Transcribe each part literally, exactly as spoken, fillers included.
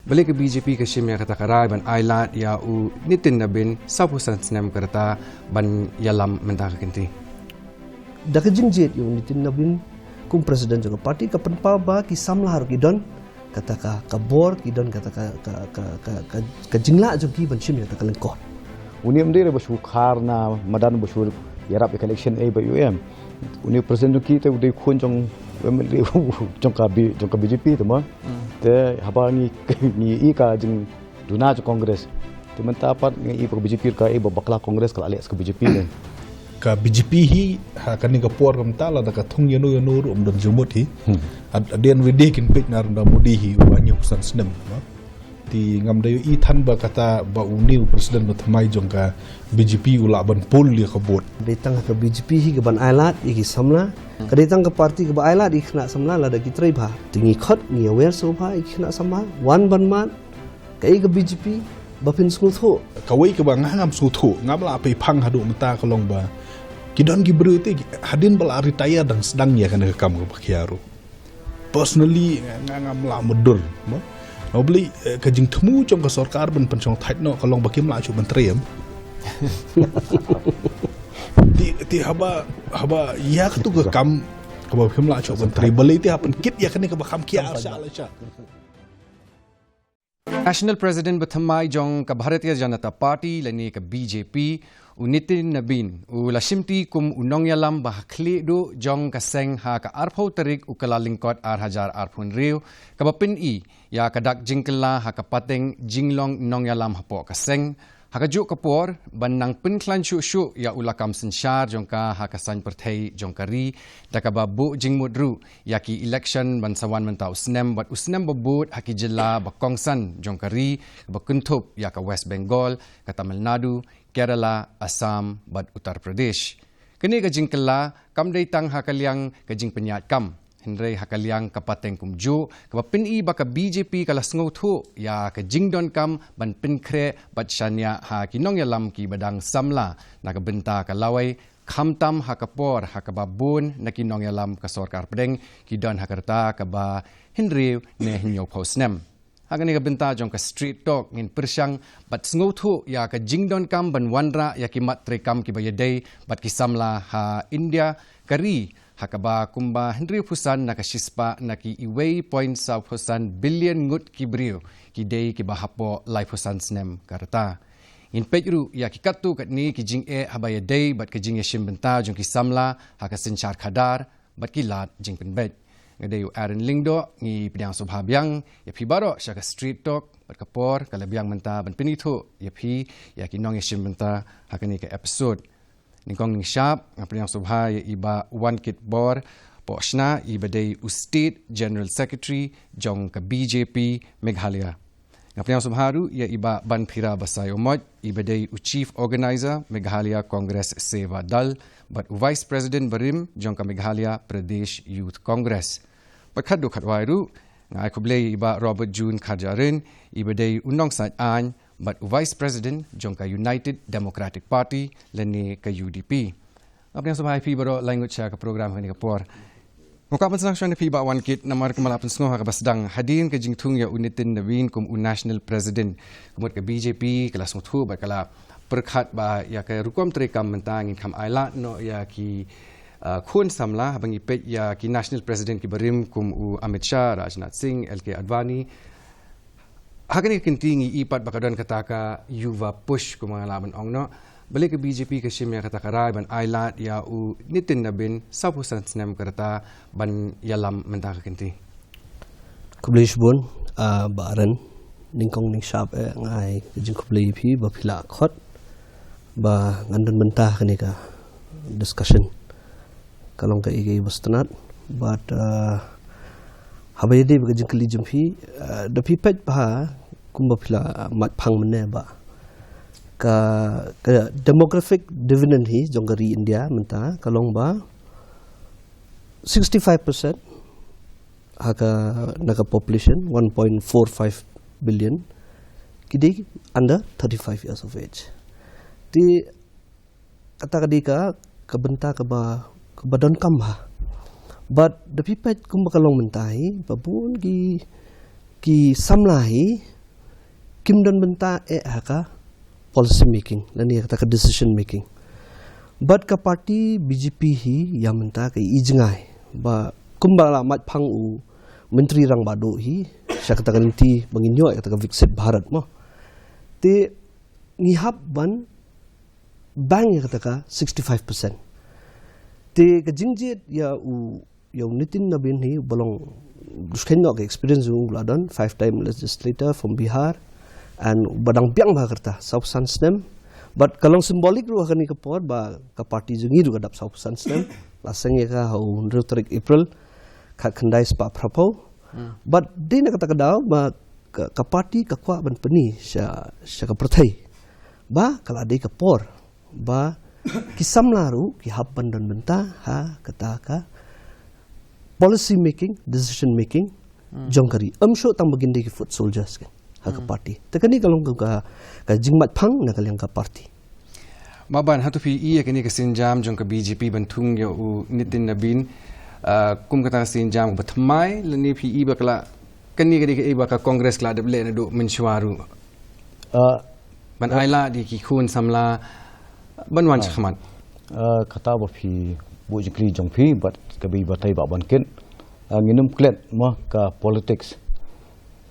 Balei ka B J P ka shim ïa kata ka rai ban ailad ïa u Nitin Nabin, sawphew san snem ka rta, ban ïalam mynta ka kynti? Da ka jingjied ïa u Nitin Nabin kum president jong ka party, ka pynpaw ba ki samla ruh ki don kata ka, ka bor, ki don kata ka, ka, ka, ka, ka, ka jinglah jong ki ban shim ïa kata ka lyngkot. Une em dei re ba shu khar na madan ba shu ïarap ïa ka election, eh, ba U M. Une president jong ki te u dei khun jong, em, jong ka B-, jong ka B J P te mo. Hmm. Te haba ngi, ngi i ka jingduna jong Congress, te mynta pat ngi i ba ka B J P ka, eh, ba bakla Congress ka la leh ka B J P ne. Ka B J P hi, ha kane ka por ka mynta lada ka thung ïano ïano ruh ym don jingmut hi. Hmm. At, at the end of the day kin peit Narendra Modi hi uba hynñiew phew san snem, no? Te ngam da ïohi than ba kata ba une u president ba thymmai jong ka B J P u lah ban pull ïa ka vote. Dei tang ka B J P hi ka ban ailad ïa ki samla. Ka dei tang ka party ka ba ailad ïa ki khynnah samla lada ki trei bha. Te ngi khot, ngi aware sngewbha ïa ki khynnah samla. Wan ban mad, kaei ka B J P ba phin sngewthuh. Kawei kaba nga ngam sngewthuh, ngam lah pei phang haduh mynta ka long ba ki don ki briew te, hadien ba la retire dang sdang ïa kane ka kam kaba khia ruh. Personally, nga, nga ngam lah mutdur, mo. Nga beli, eh, ka jingthmu jong ka sorkar ban pynshong thait noh ka long ba kim lah shuh ban trei em. Te, te haba, haba ïa katu ka kam kaba kim lah shuh ban trei, balei te ha pynkit ïa kane kaba kham khia sha la sha. National President ba thymmai jong ka Bharatiya Janata Party lane ka B J P, u Nitin Nabin, u la shimti kum u nongïalam ba ha khlieh duh jong ka seng ha ka arphew tarik u Kyllalyngkot ar hajar arphew hynriew, kaba pyni ïa ka dak jingkylla ha ka pateng jinglong nongïalam hapoh ka seng, ha kajuh ka por ban nang pynkhlaiñ shuh shuh ïa u lakam synshar jong ka ha ka saiñ pyrthei jong ka ri, da kaba buh jingmut ruh ïa ki election ban sa wan mynta u snem bad u snem ba bud ha ki jylla ba kongsan jong ka ri, kaba kynthup ïa ka West Bengal, ka Tamil Nadu, Kerala, Assam bad Uttar Pradesh. Kane ka jingkylla kam dei tang ha ka liang ka jingpynïaid kam, hynrei ha ka liang ka pateng kumjuh, kaba pyni ba ka B J P ka la sngewthuh ïa ka jingdonkam ban pynkhreh bad shaniah ha ki nongïalam kiba dang samla na ka bynta ka lawei, khamtam ha ka por ha kaba bun na ki nongïalam ka sorkar pdeng ki don ha ka rta kaba hynriew ne hynñiewphew snem. Ha kane ka bynta jong ka Street Talk ngin pyrshang bad sngewthuh ïa ka jingdonkam ban wanrah ïa ki mat treikam kiba ïadei bad ki samla ha India ka ri, ha kaba kumba hynriewphew san na ka shispah na ki uwei point sawphew san billion ngut ki briew ki dei kiba hapoh laiphew san snem ka rta. Ngin peit ruh ïa ki katto katne ki jingeh haba ïadei bad ka jingïashim bynta jong ki samla ha ka synshar khadar bad ki lad jingpynbeit. Nga dei u Aaron Lyngdoh, ngi pdiang sngewbha biang ïa phi baroh sha ka Street Talk, bad ka por ka la biang mynta ban pynithuh ïa phi ïa ki nongïashim bynta ha kane ka episode. Nyngkong nyngshap nga pdiang sngewbha ïa i Bah Wankit Borbohshna, iba dei u State General Secretary jong ka B J P Meghalaya. Nga pdiang sngewbha ruh ïa i Bah Banphira Basaiawmoit, iba dei u Chief Organizer Meghalaya Congress Seva Dal bad u Vice President barim jong ka Meghalaya Pradesh Youth Congress. Bad khatduh khatwai ruh nga ai khublei ïa i Bah Robert June Kharjahrin, iba dei u nongsaid aiñ bad u Vice President jong ka United Democratic Party lane ka U D P. Nga pdiang sngewbha ïa phi baroh lai ngut sha ka program ha kane ka por. Nga kwah pynsngew shwa na phi Bah Wankit, namar kumba la pynsngew ha kaba sdang, hadien ka jingthung ïa u Nitin Nabin kum u National President, ka mut ka B J P ka la sngewthuh bad ka la pyrkhat ba ïa ka rukom treikam mynta ngin kham ailad noh ïa ki, uh, khun samla, haba ngi peit ïa ki National President kiba rim kum u Amit Shah, Rajnath Singh, L K Advani. Ha kane ka kynti ngi i pat ba ka don kata ka Yuva Push kumba nga la ban ong noh. Balei ka B J P ka shim ïa kata ka rai ban ailad ïa u Nitin Nabin, sawphew san snem ka rta, ban ïalam mynta ka kynti? Khublei shibun, ah, Bah Aaron, nyngkong nyngshap eh nga ai ka jingkhublei ïa phi ba phi la khot ba ngan don mynta ha kane ka discussion. Ka long kaei kaei ba sngewtynnat bad, ah, haba ïadei bad ka jingkylli jong phi, ah, da phi peit bha kumba phi la mad phang mynne ba ka, ka demographic dividend hi jong ka ri India mynta ka long ba sixty-five percent ha ka, na ka population one point four five billion ki dei under thirty-five years of age. Te kata ka dei ka, ka bynta kaba, kaba donkam bha. Bad da phi peit kumba ka long mynta hi, ba bun ki, ki samla hi, kim don bynta eh ha ka policy making lane ha ka decision making. Bad ka party B J P hi ïa mynta ka i jngai ba kumba la mait phang u Myntri Rangbah Duh hi sha kata ka lynti ba ngin ïoh ïa kata ka Viksit Bharat mo. Te ngi hap ban bang ïa kata ka sixty-five percent. Te ka jingjied ïa u ïa u Nitin Nabin hi ba long, dusken noh ka experience u la don, five time legislator from Bihar, and ba dang biang bha ka rta, saw phew san snem. But ka long symbolic ruh ha kane ka por ba ka party jong ngi ruh ka dap saw phew san snem. La seng ïa ka ha u hynriew tarik April khatkhyndai spah phraphew. But dei na kata ka daw ba ka, ka party ka kwah ban pyni sha, sha ka pyrthei ba ka la dei ka por ba ki samla ruh ki hap ban don bynta ha kata ka policy making, decision making jong ka ri. Ym shuh tang ba kin dei ki foot soldiers kan ha ka party. Te kane ka long ka, ka jingmait phang na ka liang ka party. Maban, hato phi i ïa kane ka sienjam jong ka B J P ban thung ïa u Nitin Nabin, ah, kum kata ka sienjam kaba thymmai, lane phi i ba ka la, kane ka dei kaei ba ka Congress ka la dep leh naduh mynshuwa ruh? Ah, ban ai lad ïa ki khun samla ban wan shakhmat. Ah, kata ba phi buh jingkylli jong phi bad kaba i batai ba ban kit. Ah, ngin ym klet mo ka politics.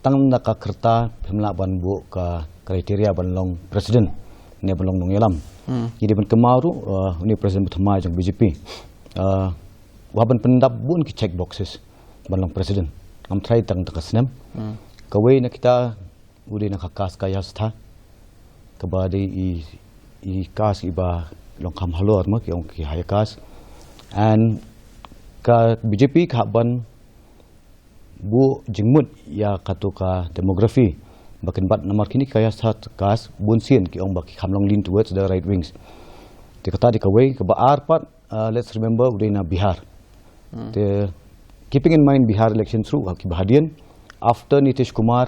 Tang na ka rta phim lah ban buh ka criteria ban long president ne ban long nongïalam. Ki dei ban kynmaw ruh, ah, une president ba thymmai jong B J P. Ah, u hap ban pyndap bun ki check boxes ban long president. Ngam tharai tang da ka snem. Kawei na kita u dei na ka caste Kayastha, kaba dei i, i caste iba long kham halor mo, ki ong ki higher caste. And ka B J P ka hap ban buh jingmut ïa kato ka demography ba kin bat namar kine ki Kayastha caste bun sien ki ong ba ki kham long lean towards the right wings. Te kata dei kawei, kaba ar pat, uh, let's remember u dei na Bihar. Te keeping in mind Bihar elections ruh ha kiba hadien after Nitish Kumar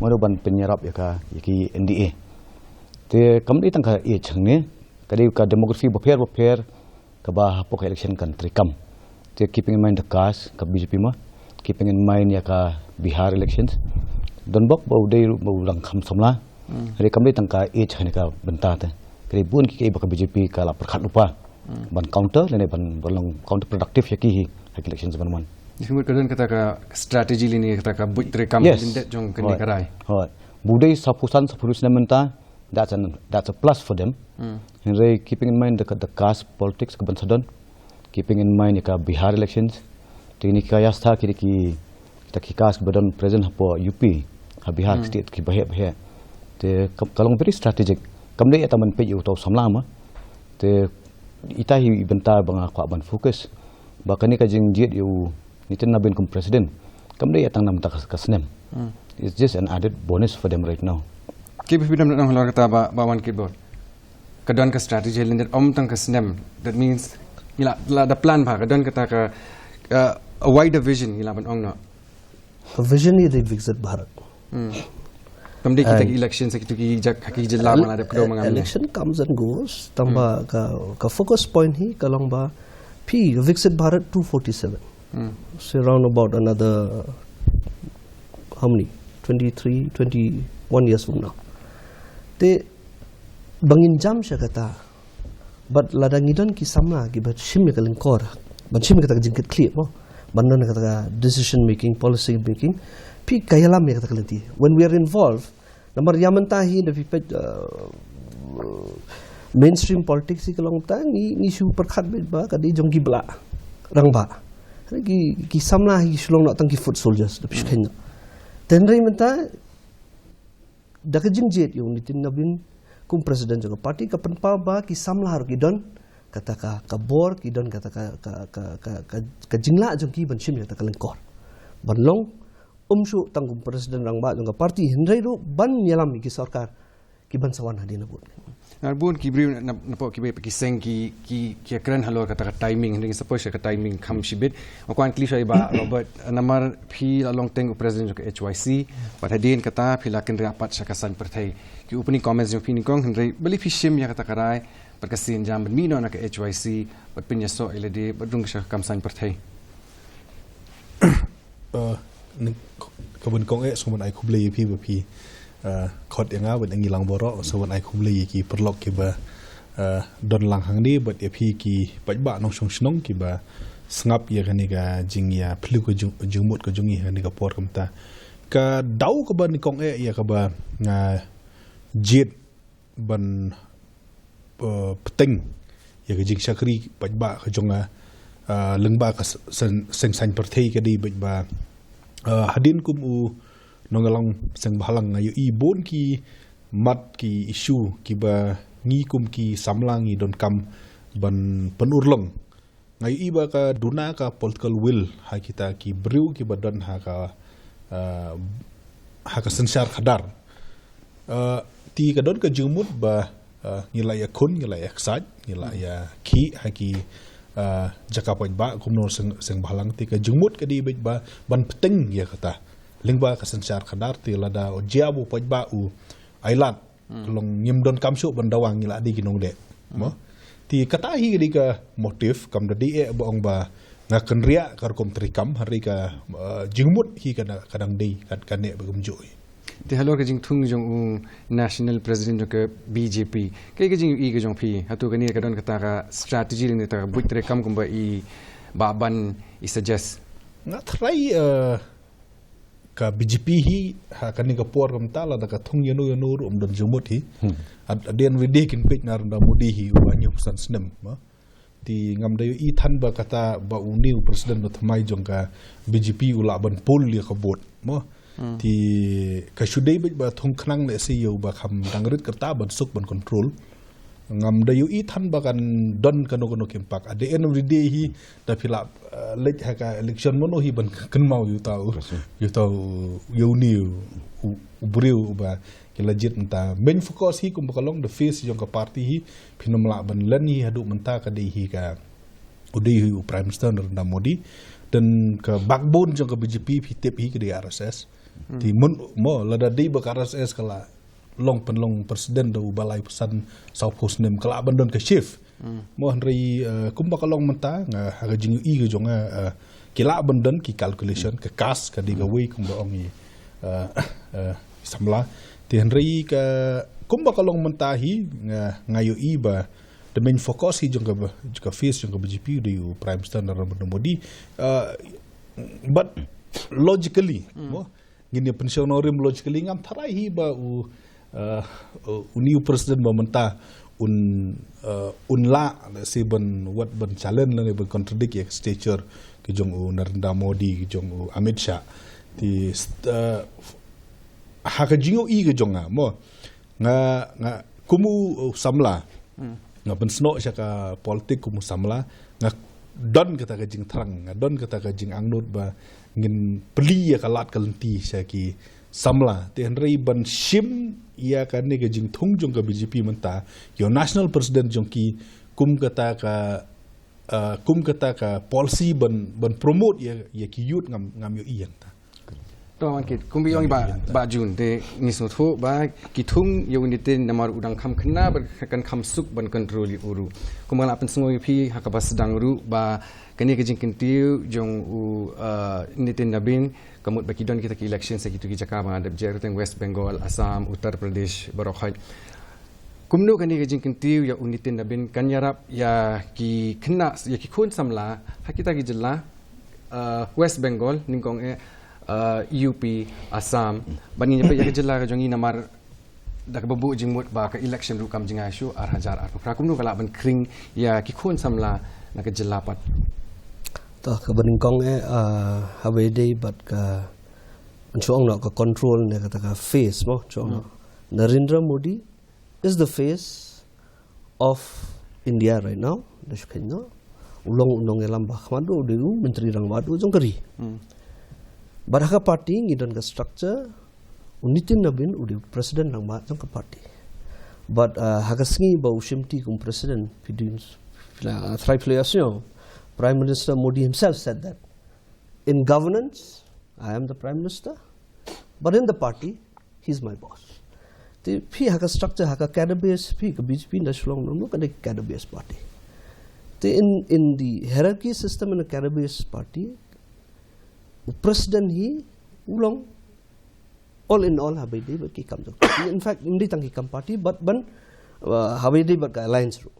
mano ban pynïarap ïa ka, ïa ki N D A. Te kam dei tang ka age hangne, ka dei ka demography bapher bapher kaba hapoh ka election kan treikam. Te keeping in mind the caste ka B J P mo, keeping in mind ïa ka Bihar elections, don bok ba u dei ruh ba u dang kham samla. Hynrei kam dei tang ka age ha kane ka bynta te. Ka dei bun kiei kiei ba ka B J P ka la pyrkhat lypa ban counter lane ban, ban long counterproductive ïa ki hi ha ki elections ban wan. Jingmut ka don kata ka strategy lane kata ka buit treikam lyndet jong kane ka rai. Hooid. Ba u dei saw phew san, saw phew hynriew snem mynta, that's an, that's a plus for them. Hynrei keeping in mind the, the caste politics ka ban sa don, keeping in mind ïa ka Bihar elections, te kine ki Kayastha ki dei ki, kita ki caste kiba don present hapoh U P, ha Bihar, ki state kiba heh ba heh. Te ka, ka long very strategic. Kam dei ïa tang ban peit ïa uto u samla mo. Te ita hi i bynta ba nga kwah ban focus ba kane ka jingjied ïa u Nitin Nabin kum president kam dei ïa tang na bynta ka, ka snem. It's just an added bonus for them right now. Ki ba phi dang ong halor kata ba, ba wan ki bor. Ka don ka strategy lyndet, ym tang ka snem. That means ngi la, la da plan bha, ka don kata ka, uh, a wider vision ngi lah ban ong noh. Ka vision hi dei Viksit Bharat. Kam dei kita ki election sa kitu ki jaka, ki jylla ma la dep kdew ma nga. Election comes and goes. Tang ba ka, ka focus point hi ka long ba phi Viksit Bharat two forty-seven. So around about another, how many? Twenty-three, twenty-one years from now. Te ba ngin jam sha kata. But lada ngi don ki samla kiba shim ïa ka lyngkor ban shim ïa kata ka jingkitkhlieh mo, ban don kata ka decision making, policy making, phi ka ïalam ïa kata ka lynti. When we are involved, namar ïa mynta hi da phi peit, uh, mainstream politics hi ka long ta ngi, ngi shu pyrkhat beit ba ka dei jong ki bla rangbah. Ki, ki samla hi shu long noh tang ki foot soldiers da phi shu kheiñ noh. Te hynrei mynta da ka jingjied ïa u Nitin Nabin kum president jong ka party ka pynpaw ba ki samla ruh ki don kata ka, ka bor, ki don kata ka, ka, ka, ka, ka, ka jinglah jong ki ban shim ïa kata ka lyngkor ban long, ym shuh tang kum president rangbah jong ka party hynrei ruh ban ïalam ïa ki sorkar ki ban sa wan hadien habud. Narbun ki briew na, na, napoh kiba ki seng ki, ki, ki kren halor kata ka timing, hynrei suppose ka timing kham shibit. Nga kwah kylli shuwa ïa i Bah Robert, namar phi la long teng u president jong ka H Y C, bad hadien kata phi la kynriah pat sha ka saiñ pyrthei. Ki opening comments jong phi nyngkong, hynrei balei phi shim ïa kata ka rai bad ka sienjam ban mih noh na ka H Y C bad pynïasoh ïa lade bad rung sha ka kam saiñ pyrthei? Uh, kaba nyngkong eh sngewbha ban ai khublei ïa phi ba phi Uh, khot ïa nga bad ïa ngi lang baroh, sa wan ai khublei ïa ki paralok kiba uh, don lang hangne bad ïa phi ki paidbah nongshong shnong kiba sngap ïa kane ka jingïaphylliew ka jing, jingmut ka jong ngi ha kane ka por kumta. Ka daw kaba nyngkong eh ïa kaba nga jied ban uh, pyrthei ïa ka jingshakri paidbah ka jong nga uh, lyngba ka seng saiñ pyrthei ka dei bad ba uh, hadien kum u nongïalam seng bhalang nga ïohi bun ki mat ki issue kiba ngi kum ki samla ngi donkam ban pynurlong. Nga ïohi ba ka duna ka political will ha kita ki briew kiba don ha ka uh, ha ka synshar khadar. Uh, te ka don ka jingmut ba uh, ngi la ïakhun, ngi la ïaksaid, ngi la ïakhih ha ki uh, jaka paidbah kumno seng, seng bhalang. Te ka jingmut ka dei bad ba ban pyrthei ïa kata lyngba ka synshar khadar. Te lada jia u paidbah u ailad, ka long ngim donkam shuh ban dawa, ngi la dei ki nongdeh. Mo? Te kata hi ka dei ka motive, kam da dei eh ba ong ba nga kynriah ka rukom treikam, hynrei ka uh, jingmut hi ka dang dei, ka neh ba kumjuh hi. Te halor ka jingthung jong u National President jong ka B J P, kaei ka jingïohi ka jong phi? Hato kane ka don kata ka strategy lane kata ka buit treikam kumba i Bah Ban i suggest? Nga tharai uh, ka B J P hi ha kane ka por kumta lada ka thung ïano ïano ruh ym don jingmut hi. At, at the end of the day kin peit Narendra Modi hi uba hynñiew phew san snem. Te ngam da ïohi than ba kata ba une u president ba thymmai jong ka B J P u lah ban pull ïa ka vote. Mo? Te ka shu dei bad ba thung khnang lehse ïa uba kham dang rit kyrta ban suk ban control. Ngam da ïohi than ba kan don kano kano ka impact. At the end of the day hi, da phi lah uh, leit ha ka election mano hi ban kynmaw ïa uta u, ïa uta u, ïa une u, u briew uba ki la jied mynta. Main focus hi kumba ka long the face jong ka party hi, phin ym lah ban len hi haduh mynta ka dei hi ka, u dei hi u Prime Minister Narendra Modi. Dan ka backbone jong ka B J P phi tip hi ka dei R S S. Te mo, lada dei ba ka R S S ka la long pynlong president da uba lai phew san, saw phew snem, ka lah ban don ka shift. Mo, hynrei uh, kumba ka long mynta, nga ha ka jingïohi ka jong nga uh, ki lah ban don ki calculation, ka caste ka dei kawei kumba ong i uh, uh, samla. Te hynrei ka kumba ka long mynta hi, nga, nga ïohi ba the main focus hi jong ka, ka face jong ka B J P u dei u Prime Minister Narendra Modi. Uh, but logically, mo, ngin ïa pynshong nongrim logically, ngam tharai hi ba u uh, u new president ba mynta un uh, un lah lehse ban, wat ban challenge lane ban contradict ïa ka stature ka jong u Narendra Modi, ka jong u Amit Shah. Te uh, ha ka jingïohi ka jong nga, mo, nga, nga kum u samla, nga pynsnoh sha ka politik kum u samla, nga don kata ka jingthrang, nga don kata ka jingangnud ba ngin plie ïa ka lad ka lynti sha ki samla. Te hynrei ban shim ïa kane ka jingthung jong ka B J P mynta, ïa u national president jong ki kum kata ka uh, kum kata ka policy ban, ban promote ïa, ïa ki youth, ngam, ngam ïohi ïa kata. To, wan kit, kumba ong i Bah, Bah June, te ngi sngewthuh ba ki thung ïa u Nitin namar u dang kham khynnah bad kan kham suk ban control ïa u ruh. Kumba nga la pynsngew ïa phi ha kaba sdang ruh ba kane ka jingkyntiew jong u uh, Nitin Nabin ka mut ba ki don kita ki election sha kitu ki jaka ba nga dep jied, teng West Bengal, Assam, Uttar Pradesh, baroh khoit. Kumno kane ka jingkyntiew ïa u Nitin Nabin kan ïarap ïa ki khynnah, ïa ki khun samla ha kita ki jylla, uh, West Bengal nyngkong eh, uh, U P, Assam, ban ngin ïa peit ïa ka jylla ka jong ngi namar da kaba buh jingmut ba ka election ruh kam jngai shuh ar hajar arphew phra. Kumno ka lah ban khring ïa ki khun samla na ka jylla pat? To, kaba nyngkong eh, uh, haba ïadei bad ka, shu ong noh, ka control ne kata ka face, mo, shu ong noh. Narendra Modi is the face of India right now. Da shu kheiñ noh, u long u nongïalam ba khmat, u dei u Myntri Rangbah jong ka ri. Bad ha ka party ngi don ka structure, u Nitin Nabin u dei u president rangbah jong ka party. Bad uh, ha ka sngi ba u shimti kum president, phi dei, phi la, uh, trai phi la ïohsngew, Prime Minister Modi himself said that in governance I am the prime minister, but in the party he is my boss. Te phi ha ka structure, ha ka cadre base, phi ka B J P na Shillong, no, no, ka dei cadre base party. Te in, in the hierarchy system in a cadre base party, u president hi u long All in all, haba ïadei bad ki kam jong ka party. In fact, ym dei tang ki kam party, but ban, uh, haba ïadei bad ka alliance ruh.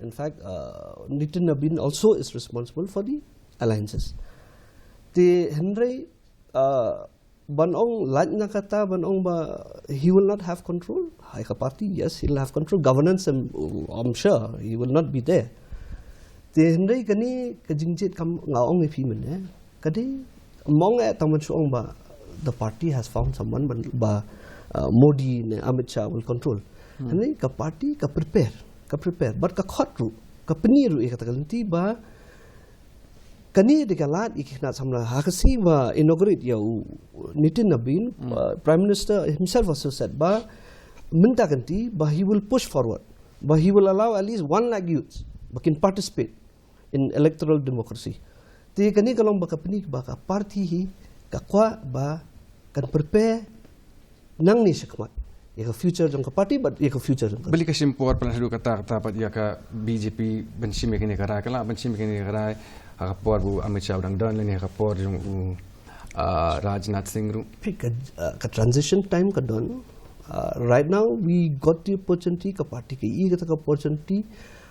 In fact, uh, Nitin Nabin also is responsible for the alliances. Te hynrei, uh, ban ong lait na kata, ban ong ba he will not have control. Hai ka party, yes, he'll have control. Governance, I'm, I'm sure he will not be there. Te hynrei kane ka jingjied kam nga ong ïa phi mynne. Ka dei, mong eh tang ban shu ong ba the party has found someone ban, ba, uh, Modi ne Amit Shah will control. Hmm. Hynrei ka party ka prepare, ka prepare. But ka khot ruh, ka pyni ruh ïa kata ka lynti ba kane dei ka lad ïa ki khynnah samla. Ha ka sngi ba inaugurate ïa u Nitin Nabin, hmm, uh, Prime Minister himself also said ba mynta ka lynti ba he will push forward, ba he will allow at least one lakh youths ba kin participate in electoral democracy. Te kane ka long ba ka pyni ba ka party hi ka kwah ba kan prepare nangne shakhmat ïa ka future jong ka party, bad ïa ka future jong ka. Balei ka shim por palat haduh katta katta pat ïa ka B J P ban shim ïa kane ka rai, ka lah ban shim ïa kane ka rai ha ka por ba u Amit Shah u dang don lane ha ka por jong u, ah, Rajnath Singh ruh? Phi ka, ah, ka transition time ka don. Ah, right now we got the opportunity, ka party ka ïohi kata ka opportunity.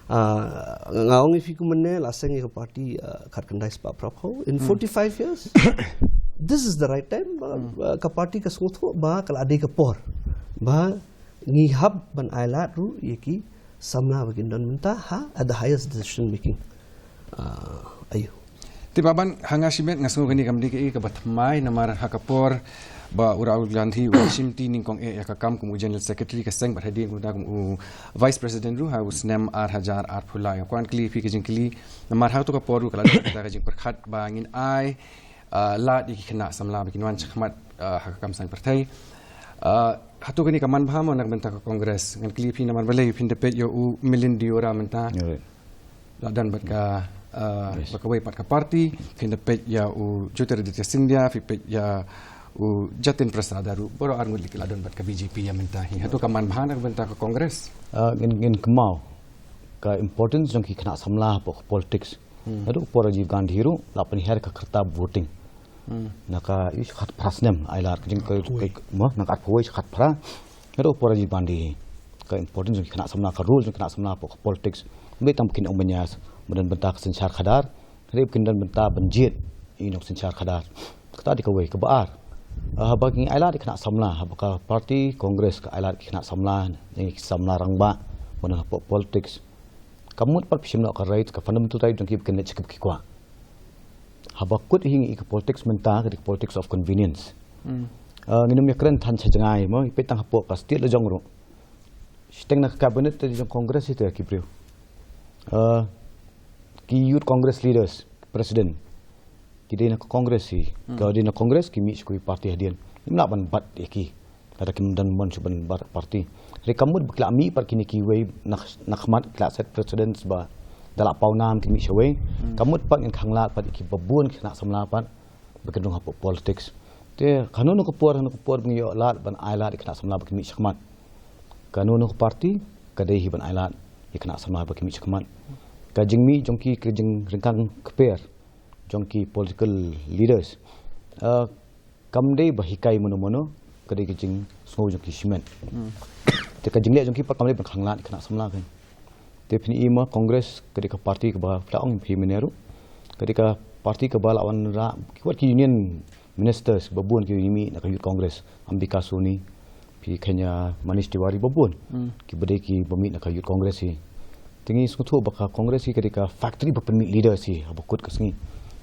Ah, nga ong ïa phi kumne, la seng ïa ka party, ah, khatkhyndai spah phra phew. In, hmm, forty-five years, this is the right time. Ah, hmm, ah, ka party ka sngewthuh ba ka la dei ka por ba ngi hap ban ailad ruh ïa ki samla ba kin don mynta ha at the highest decision making. Ah, aïu. Te Bah Ban, ha nga shimet nga sngew kane kam dei kaei kaba thymmai namar ha ka por ba u Rahul Gandhi u shimti nyngkong eh ïa ka kam kum u General Secretary ka seng bad hadien kumta kum u Vice President ruh ha u snem ar hajar arphew lai. Nga kwah kylli ïa phi ka jingkylli namar ha kato ka por ruh ka la don kata ka jingpyrkhat ba ngin ai, ah, lad ïa ki khynnah samla ba kin wan shakhmat, ah, ha ka kam saiñ pyrthei. Ah, hato kane ka man bha mo na ka bynta ka Congress? Ngan kylli ïa phi namar balei phin da peit ïa u Milind Deora mynta. Right. La don bad ka, ah, yes, bad kawei pat ka party, phin da peit ïa u Jyotiraditya Scindia, phi peit ïa u Jatin Prasad ruh, baroh arngut lei ki la don bad ka B J P ïa mynta hi. Hato ka man bha na ka bynta ka Congress? Ah, ngin, ngin kynmaw ka importance jong ki khynnah samla hapoh ka politics. Hmm. Naduh ka por Rajiv Gandhi ruh la pynhiar ka kyrta voting. Hmm. Na ka, ïa, khatphra snem, ailad ka jing ka, ka, mo, na ka arphew wei khatphra. Naduh ka por Rajiv Gandhi, ka importance jong ki khynnah samla, ka role jong ki khynnah samla hapoh ka politics. Ym dei tang ba kin ong ban ïa, ban don bynta ka synshar khadar, hynrei ba kin don bynta ban jied ïa u synshar khadar. Kata dei kawei, kaba ar, ah, haba ngi ailad ïa ki khynnah samla, haba ka party Congress ka ailad ïa ki khynnah samla, ïa ki samla rangbah, ban don hapoh politics. Ka mut pat phi shim noh ka right, ka fundamental right jong ki ba kin leit sha kaba ki kwah. Haba kut hi ngi ïa ka politics mynta ka dei ka politics of convenience. Hmm. Ah, ngin ym ïakren than sha jngai mo, peit tang hapoh ka state la jong ruh. Shiteng na ka cabinet te jong Congress hi te ki briew. Ah, ki Youth Congress leaders, president, ki dei na ka Congress hi. Hmm. Ka dei na Congress, ki mih sha kawei party hadien. Ngim lah ban bat ïa ki. Lada kim don mon shuh ban bat party. Hynrei ka mut ba ki la mih pat kine kiwei na, na khmat, ki la set precedence ba da la paw nam ki mih shawei. Hmm. Ka mut pat ngin khanglad pat ïa kiba bun ki khynnah samla pat ba kin rung hapoh politics. Te hano hano ka por, hano ka por ba ngi ïoh lad ban ailad ïa ki khynnah samla ba kin mih shakhmat. Ka hano hano ka party ka dei hi ban ailad ïa ki khynnah samla ba kin mih shakhmat. Ka jingmih jong ki, ka jingryngkang kper jong ki political leaders. Ah, kam dei ba hikai mano mano, ka dei ka jingsngew jong ki shimet. Hmm. Te ka jingleh jong ki pat kam dei ban khanglad ïa ki khynnah samla kan. Te phin i ma Congress ka dei ka party kaba phi la ong phi mynne ruh, ka dei ka party kaba la wanrah ki wat ki union ministers ba bun ki mih na ka Youth Congress, Ambika Soni, phi kheiñ ïa Manish Tiwari ba bun. Hmm. Kiba dei kiba mih na ka Youth Congress hi. Te ngi sngewthuh ba ka Congress hi ka dei ka factory ba pynmih leaders hi haba kut ka sngi.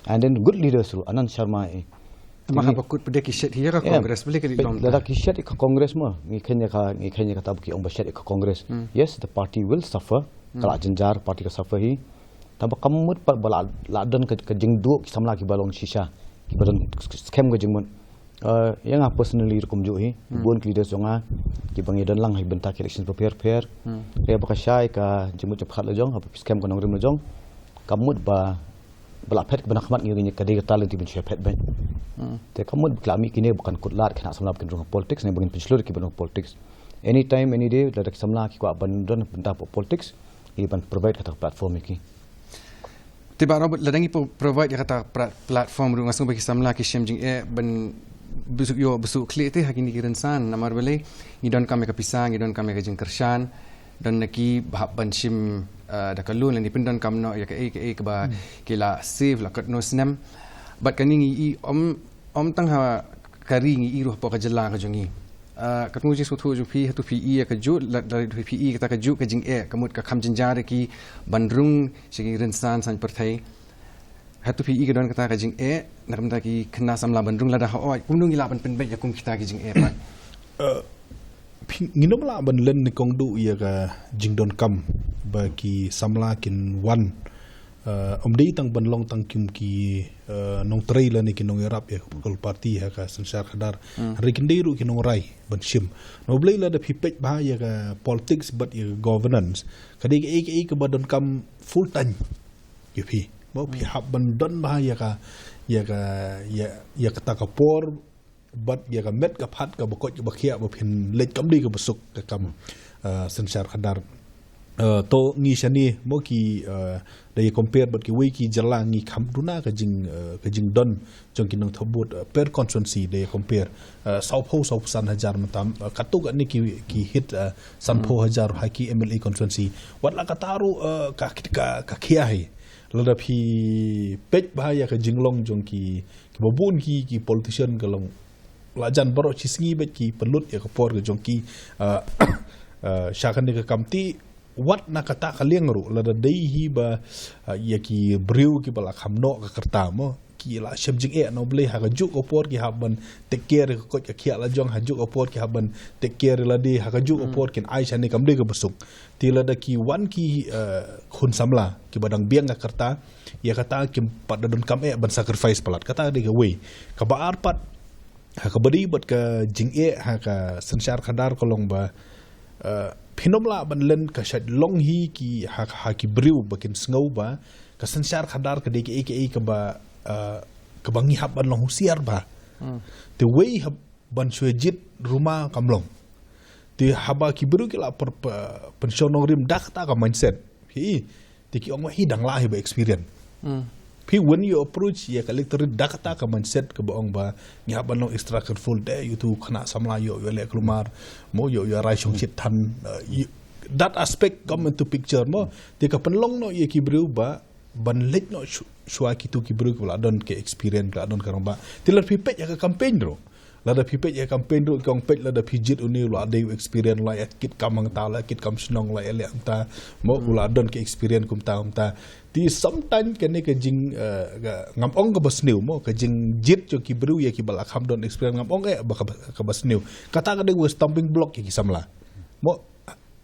And then good leaders ruh, Anand Sharma eh. Te ma haba kut pat ki shet hi ïa ka Congress, balei ka dei long lada ki shet ïa ka Congress ma, ngi kheiñ ïa ka, ngi kheiñ ïa kata ba ki ong ba shet ïa ka Congress. Hmm. Yes, the party will suffer. Hmm. Ka la jynjar, party ka suffer hi. Tangba ka mut pat ba la, la don ka, ka jingduh ki samla kiba long shisha, kiba don skhem ka jingmut. Eh, ïa nga personally ruh kumjuh hi, hmm, bun ki leaders jong nga kiba ngi don lang ha ki bynta ki elections bapher bapher. Hmm. Ïa ba ka shai ka jingmut jingpyrkhat la jong, haba phi skhem ka nongrim la jong, ka mut ba, ba la phet kaba na khmat ngi, ngi ka dei ka talent ban shu phet beiñ. Hmm. Te ka mut ba ki la mih kine ba kan kut lad ki khynnah samla ba kin rung ha politics ne ba ngin pynshlur ïa ki ban rung ha politics. Anytime, any day, lada ki samla ki kwah ban don bynta ha politics, ngi ban provide kata ka platform ïa ki. Te Bah Robert, lada ngi pro-, provide ïa kata pla-, platform ruh, nga sngew ba ki samla ki shem jingeh ban Bisuh ïoh bisuh khlieh te ha kine ki rynsan, namar balei? Ngi donkam ïa ka pisa, ngi donkam ïa ka jingkyrshan. Don na ki ba hap ban shim, eh, da ka loan, lane pyndonkam noh ïa kaei kaei kaba ki la save la katno snem. Bad kane ngi i ym, ym tang ha ka ri, ngi i ruh hapoh ka jylla ka jong ngi. Eh, katkum ka jingsngewthuh jong phi, hato phi i ïa kajuh, la, la, phi i kata kajuh ka jingeh, ka mut ka kham jynjar ïa ki ban rung sha ki rynsan saiñ pyrthei? Hato phi i ka don kata ka jingeh na ka bynta ki khynnah samla ban rung lada hooid, kumno ngi lah ban pynbeit ïa kum kita ki jingeh pat? Eh, phi, ngin ym lah ban len nyngkong duh ïa ka jingdonkam ba ki samla kin wan. Eh, ym dei tang ban long tang kum ki, eh, nongtrei lane ki nongïarap ïa ka political party ha ka synshar khadar. Hmm. Hynrei kin dei ruh ki nongrai ban shim. Namar balei, lada phi peit bha ïa ka politics bad ïa ka governance, ka dei kaei kaei kaba donkam full time ïa phi. Mo, phi hap ban don bha ïa ka, ïa ka, ïa, ïa kata ka por, bad ïa ka met ka phad kaba koit kaba khiah ba phin leit kam dei kaba suk ka kam, eh, synshar khadar. Eh, to ngi shane mo ki, eh, da ïa compare bad kiwei ki jylla, ngi kham duna ka jing, eh, ka jingdon jong ki nongthoh vote, eh, per constituency da ïa compare. Eh, sawphew, sawphew san hajar mynta, eh, katto katne ki, ki hit, eh, sanphew hajar ha ki M L A constituency. Wat la kata ruh, eh, ka, ka, ka khia hi. Lada phi peit bha ïa ka jinglong jong ki, kiba bun ki, ki politician ka long la jan baroh shi sngi bad ki pynlut ïa ka por ka jong ki, eh, eh, sha kane ka kam. Te wat na kata ka liang ruh, lada dei hi ba, eh, ïa ki briew kiba la kham noh ka rta mo, ki la shem jingeh, namar balei, ha kajuh ka por ki hap ban take care ka koit ka khiah la jong, ha kajuh ka por ki hap ban take care lade, ha kajuh ka por kin ai shane kam dei kaba suk. Te lada ki wan ki, eh, khun samla kiba dang biang ka rta, ïa kata kim pat da donkam eh ban sacrifice palat. Kata dei kawei. Kaba ar pat, ha kaba dei bad ka jingeh ha ka synshar khadar ka long ba, eh, phin ym lah ban len ka shait long hi ki ha, ha ki briew ba kin sngew ba ka synshar khadar ka dei kaei kaei kaba, eh, kaba ngi hap ban long husiar bha. Hmm. Te wei hap ban shu jied ruma kam long. Te haba ki briew ki la per, per, pynshong nongrim da kata ka mindset. Hi, te ki ong ba hi dang lah hi ba experience. Hmm. Phi, when you approach ïa ka electorate da kata ka mindset kaba ong ba ngi hap ban long extra careful de, ïa utu u khynnah samla ïoh, ïoh leh kulmar, mo ïoh, ïoh rai shong shit than, uh, ïoh, that aspect come into picture mo. Te ka pynlong noh ïa ki briew ba ban leit noh shu-, shuwa kitu ki briew kiba la don ka experience, la don ka rangbah. Te lada phi peit ïa ka campaign ruh. Lada phi peit ïa ka campaign ruh, ki ong peit lada phi jied une u la dei u experience, la ïa kit kam hangta, la ïa kit kam shnong, la ïa leh hangta, mo u la don ka experience kumta, kumta. Te sometimes kane ka jing, eh, ka, ngam ong kaba sniew mo, ka jingjied jong ki briew ïa kiba la kham don experience, ngam ong eh ba kaba, kaba sniew. Kata ka dei ka stumbling block ïa ki samla. Mo,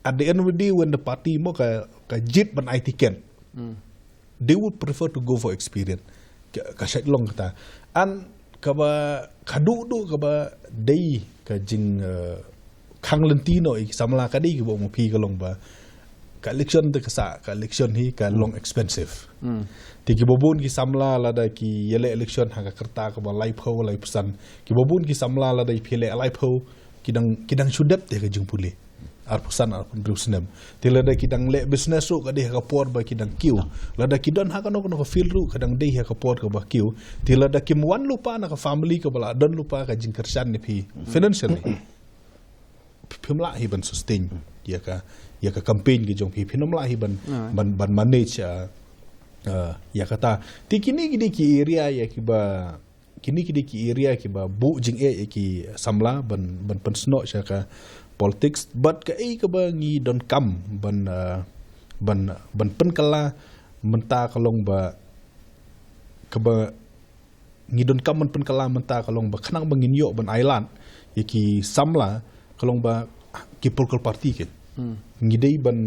at the end of the day, when the party mo ka, ka jied ban ai ticket, Hmm. they would prefer to go for experience. Ka, ka shait long kata. And kaba, ka duh duh kaba dei ka jing, eh, khang lynti noh ïa ki samla ka dei kiba ong ma phi ka long ba ka election te ka sah, ka election hi ka long expensive. Hmm. Te kiba bun ki samla lada ki ïaleh election ha ka rta kaba laiphew, laiphew san. Kiba bun ki samla lada phi leh laiphew, ki dang, ki dang shu dep te ka jingpule. Arphew san, arphew hynriew snem. Te lada ki dang leh business ruh ka dei ha ka por ba ki dang kiew. Lada ki don ha kano kano ka field ruh ka dang dei ha ka por kaba kiew. Te lada kim wan lypa na ka family kaba la don lypa ka jingkyrshan ïa phi financially, phim lah hi ban sustain ïa ka, ïa ka campaign ka jong phi, phim lah hi ban, ban, ban manage, uh, uh, ïa kata. Te kine, kine ki area ïa kiba, kine ki dei ki area kiba buh jingeh ïa ki samla ban, ban pynsnoh sha ka politics. Bad kaei kaba ngi donkam ban, uh, ban, ban pynkylla mynta ka long ba, kaba ngi donkam ban pynkylla mynta ka long ba khnang ba ngin ïoh ban ailad ïa ki samla ka long ba ki political party ki, hmm, ngi dei ban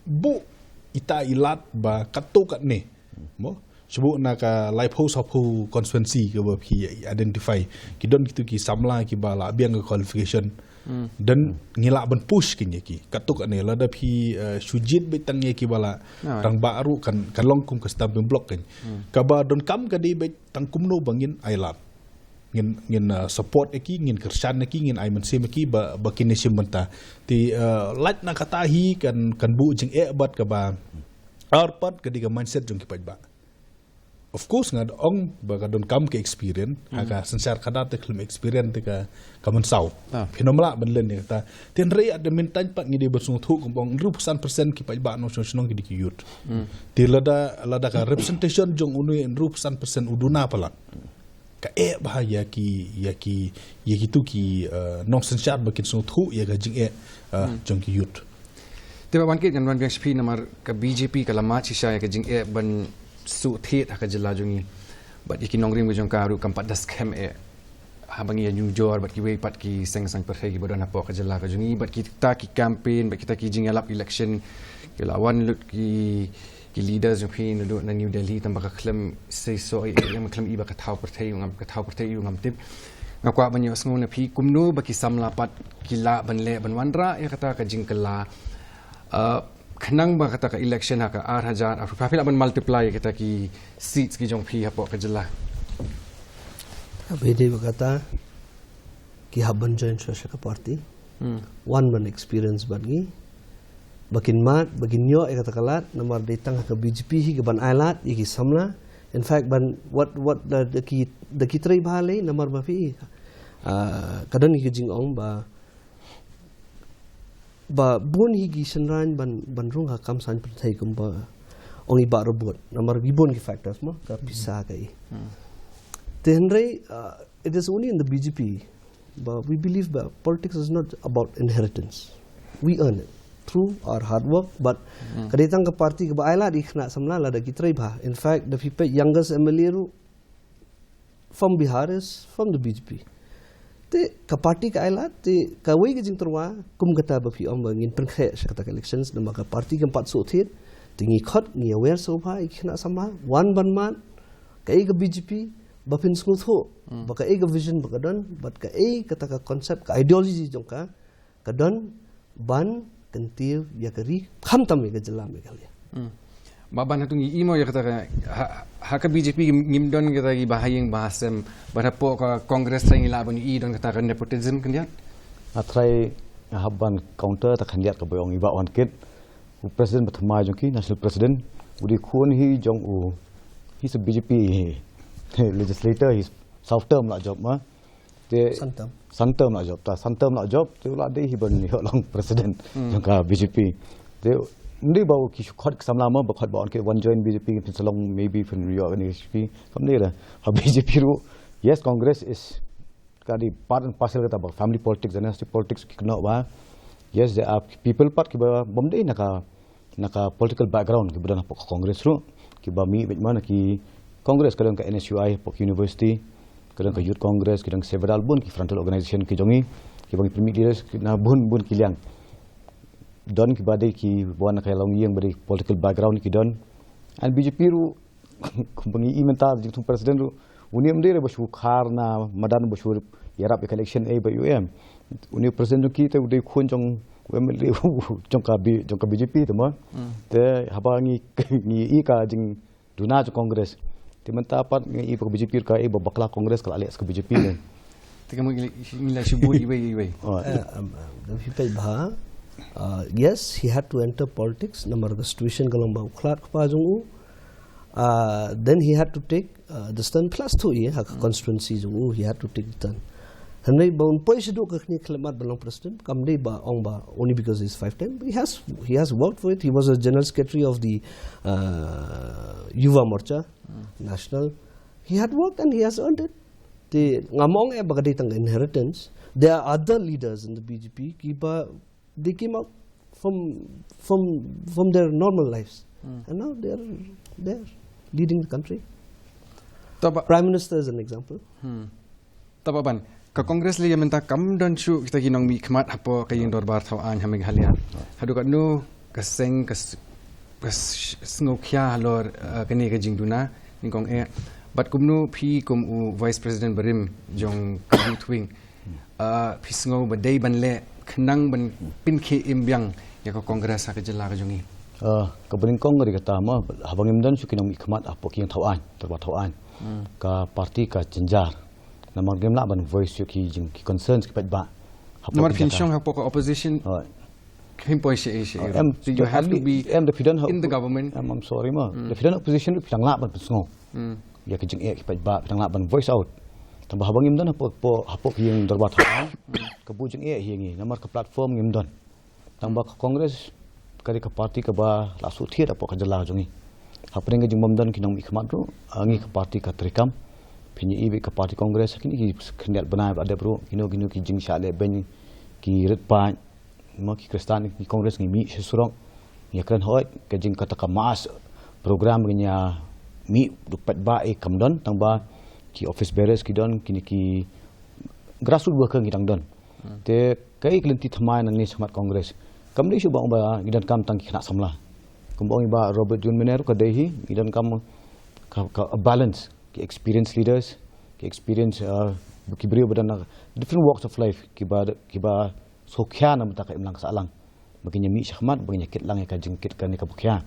buh ita i lad ba katto katne. Mo? Shu buh na ka laiphew sawphew constituency kaba phi identify, ki don kitu ki samla kiba la biang ka qualification. Hmm. Dan ngi lah ban push ki ïa ki. Katto katne lada phi, eh, shu jied beit tang ïa kiba la rangbah ruh kan, kan long kum ka stumbling block kan. Hmm. Kaba donkam ka dei beit tang kumno ba ngin ailad. Ngin, ngin, uh, support ïa ki, ngin kyrshan ïa ki, ngin ai mynsiem ïa ki ba, ba kin ïashim bynta. Te, uh, lait na kata hi kan, kan buh jingeh bad kaba ar pat ka dei ka mindset jong ki paidbah. Of course nga da ong ba ka donkam ka experience, ha ka synshar khadar te khlem experience te ka ka mynsaw. Phin ym lah ban len ïa kata. Te hynrei at the meantime pat ngi dei ban sngewthuh kumba ong hynriewphew san percent ki paidbah nongshong shnong ki dei ki youth. Te lada lada ka representation jong une hynriewphew san percent u duna palat, ka eh bha ïa ki ïa ki ïa kitu ki nongsynshar ba kin sngewthuh ïa ka jingeh jong ki youth. Te Bah Bankit, ngan wan biang sha phi namar ka B J P ka la mad shisha ïa ka jingeh ban shu thied ha ka jylla jong ngi. Bad ïa ki nongrim ka jong ka ruh kam pat da skhem eh. Haba ngi ïa nujor bad kiwei pat ki seng saiñ pyrthei kiba don hapoh ka jylla ka jong ngi bad kita ki campaign bad kita ki jingïalap election ki la wan lut ki ki leaders jong phi naduh na New Delhi tang ba ka khlem seisoh ïa ïa khlem i ba ka thaw pyrthei ngam ka thaw pyrthei ngam tip. Nga kwah ban ïohsngew na phi kumno ba ki samla pat ki lah ban leh ban wanrah ïa kata ka jingkylla. Khnang ba kata ka election ha ka ar hajar arphew phi lah ban multiply kata ki seats ki jong phi hapoh ka jylla. Ka bede ba kata ki hap ban join sha ka party. Wan ban experience bad ngi ba kin mad ba kin ïoh ïa kata ka lad namar dei tang ha ka B J P hi ka ban ai lad ïa ki samla. In fact ban wat wat da ki da ki trei bha lei namar ba phi ka don hi ka jingong ba ba bun hi ki shynrang ban ban rung ha kam saiñ pyrthei kumba ong i Bah Robert namar ki bun ki factors mo ka pisa ka i. Te hynrei it is only in the B J P but we believe that politics is not about inheritance. We earn it through our hard work but ka dei tang ka party ka ba ai lad i khynnah samla lada ki trei bha. In fact da phi peit youngest M L A ruh from Bihar is from the B J P. Te ka party ka ai lad te ka wei ka jingtyrwa kum kata ba phi ong ba ngin pynkhreh sha kata ka elections namar ka party kam pat shu thied. Te ngi khot ngi aware sha u bha i khynnah samla wan ban mad ka ei ka B J P ba phin sngewthuh ba ka ei ka vision ba ka don bad ka ei kata ka concept ka ideology jong ka ka don ban kyntiew ïa ka ri khamtam ïa ka jylla Meghalaya. Ba ban hatu ngi imo ïa kata ka ha ka B J P ngim don kata ki ba ha ïing ba ha sem ban hapoh ka Congress ngi lah ban i don kata ka nepotism khyndiat. Nga trai nga hap ban counter ta khyndiat ka ba ong i Bah Bankit. U president ba thymmai jong ki national president u dei khun hi jong u hi sa B J P legislator hi South term la job ma. Te Santam. Santam la job ta Santam la job te u la dei hi ban ïoh long president jong ka B J P. Te ym dei ba u ki shu khot ki samla ma ba khot ba ong ki wan join B J P phin sa long maybe phin ïoh ni B J P kam dei da ha B J P ruh. Yes, Congress is ka dei part and parcel kata ba family politics, dynasty politics ki kynnoh ba. Yes, there are people pat ki ba bym dei na ka na ka political background kiba don hapoh ka Congress ruh kiba mih beit ma na ki Congress ka don ka N S U I hapoh ki university ka don ka Youth Congress ki don ka several bun ki frontal organization ki jong ngi kiba ngi pynmih leaders na bun bun ki liang. Don kiba dei kiba wan na ka long ïing ba dei political background ki don. And B J P ruh kumba ngi i mynta jingthung president ruh uni ym dei re ba shu khar na madan ba shu ïarap ïa ka election ei ba U M. Uni president jong ki te u dei khun jong u M L A jong ka B jong ka B J P te ma. Te haba ngi ngi i ka jingduna jong Congress te mynta pat ngi i ba ka B J P ka ei ba bakla Congress ka la leh ka B J P ne. Te ka mut ngi la shu bud iwei iwei. Phi peit bha. Yes, he had to enter politics namar ka situation ka long ba u khlad kpa jong u. Then he had to take the stand plus tu i ha ka constituency jong u he had to take the stand. Hynrei ba un poi shaduh ka khni khlem mat ba long president kam dei ba ong ba only because he's five time he has he has worked for it. He was a general secretary of the Yuva Morcha national. He had worked and he has earned it. Te ngam ong eh ba ka dei tang inheritance. There are other leaders in the B J P kiba they came out from from from their normal lives and now they are there leading the country. Prime Minister is an example. Taba ban ka Congress lei mynta kam don shuh kita ki nongmihkhmat hapoh ka ïing dorbar thaw aiñ ha Meghalaya. Haduh katno ka seng ka sngewkhia halor kane ka jingduna nyngkong eh bad kumno phi kum u Vice President barim jong ka Youth Wing phi sngew ba dei ban leh khnang ban pynkhie im biang ïa ka Congress ha ka jylla ka jong ngi. Ka banyngkong ri kata ma haba ngim don shuh ki nongmihkhmat hapoh ki ïing thaw aiñ dorbar thaw aiñ ka party ka jynjar. Namar ngim lah ban voice shuh ki jing ki concerns ki paidbah. Namar phin shong hapoh ka opposition. Kim poi shi shi. Em, so you have to be em, da phi don ha in the government. Em, I'm sorry ma. Da phi don ha opposition phi dang lah ban pynsngew. Ïa ka jingeh ki paidbah phi dang lah ban voice out. Tang ba haba ngim don hapoh, hapoh, hapoh ka ïing dorbar thaw, ka buh jingeh hi ïa ngi. Namar ka platform ngim don. Tang ba ka Congress ka dei ka party kaba la shu thied hapoh ka jylla jong ngi. Hapdeng ka jingbym don ki nongmihkhmat ruh, ah, ngi ka party ka treikam. Phin ïohi beit ka party Congress kine ki khyndiat bnai ba dep ruh, kino kino ki jingshah leh beiñ, ki rit paid, mo, ki Khristan, ki Congress ngi mih sha surok. Ngi kren hoi ka jing kata ka mass program ngi ïa mih duk pat ba, eh, kam don, tang ba ki office bearers ki don, kine ki grassroots worker ngi dang don. Te kaei ka lynti thymmai nangne shakhmat Congress? Kam dei shuh ba ong ba ngi donkam tang ki khynnah samla. Kumba ong i Bah Robert June mynne ruh ka dei hi, ngi donkam ka, ka balance, ki experienced leaders, ki experience, uh, ki briew ba don na different walks of life, kiba, kiba sngewkhia na bynta ka imlang ka sahlang. Ba kin ïa mih shakhmat, ba kin ïa kit lang ïa ka jingkit kane kaba khia.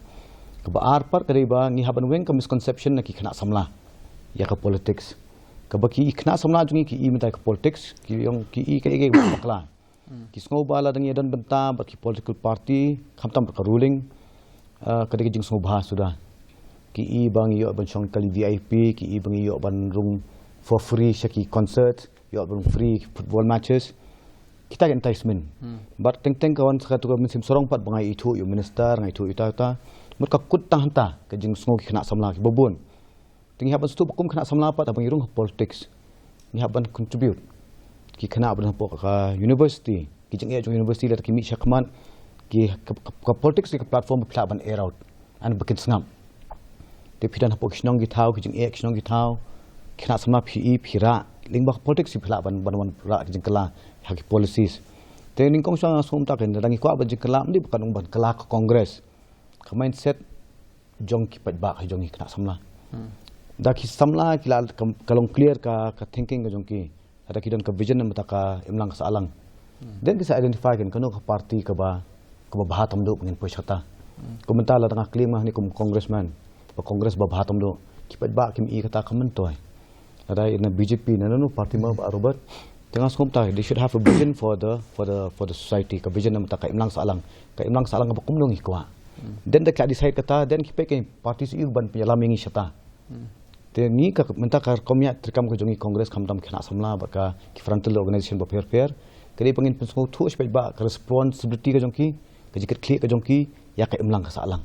Kaba ar pat ka dei ba ngi hap ban weng ka misconception na ki khynnah samla ïa ka politics. Kaba ki khynnah samla jong ngi ki i mynta ka politics, ki ong ki i kaei kaei ba bakla. Ki sngew ba la dang ïa don bynta bad ki political party, khamtam bad ka ruling, ah, ka dei ka jingsngewbha suda. Ki i ba ngi ïoh ban shong kali V I P, ki i ba ngi ïoh ban rung for free sha ki concert, ïoh ban free football matches. Kita ki enticement. Bad teng teng ka wan sa katu ka mynsiem sarong pat ba nga ithuh ïa u minister, nga ithuh ïa uta uta. Mut ka kut tang hangta ka jingsngew ki khynnah samla kiba bun. Te ngi hap ban sngewthuh ba kum khynnah samla pat haba ngi rung ha politics, ngi hap ban contribute. Ki khynnah ba don hapoh ka university, ki jingeh jong university lada ki mih shakhmat, ki ka, ka, ka politics ka platform ba phi lah ban air out. An ba kin sngap. Te phi don hapoh ki shnong ki thaw, ki jingeh ki shnong ki thaw, ki khynnah samla phi i phi rah, lyngba ka politics phi lah ban, ban wan rah ki jingkylla ha ki policies. Te nyngkong shuwa nga sngewthuh ka, lada ngi kwah ban jingkylla, ym dei ba kan ong ban kylla ka Congress. Ka mindset jong ki paidbah, ka jong ki khynnah samla. Da ki samla ki la ka, ka long clear ka, ka thinking ka jong ki. Lada ki don ka vision na bynta ka imlang ka sahlang. Then ki sa identify kan kano ka party kaba, kaba bha tam duh ba ngin poi shata. Kum mynta lada nga claim nga ni kum congressman, ba Congress ba bha tam duh, ki paidbah kim i kata ka myntoi. Lada na B J P na nano party ma, Bah Robert, te nga sngewthuh they should have a vision for the, for the, for the society, ka vision na bynta ka imlang sahlang, ka imlang sahlang kaba kumno ngi kwah. Then da ki la decide kata, then ki peit ki party shu i ban pynïalam ïa ngi shata. Te ngi ka mynta ka rukom ïa treikam ka jong ngi Congress, khamtam ki khynnah samla bad ka ki frontal organization bapher bapher, ka dei ba ngin pynsngewthuh sha ki paidbah ka responsibility ka jong ki, ka jingkitkhlieh ka jong ki ïa ka imlang ka sahlang.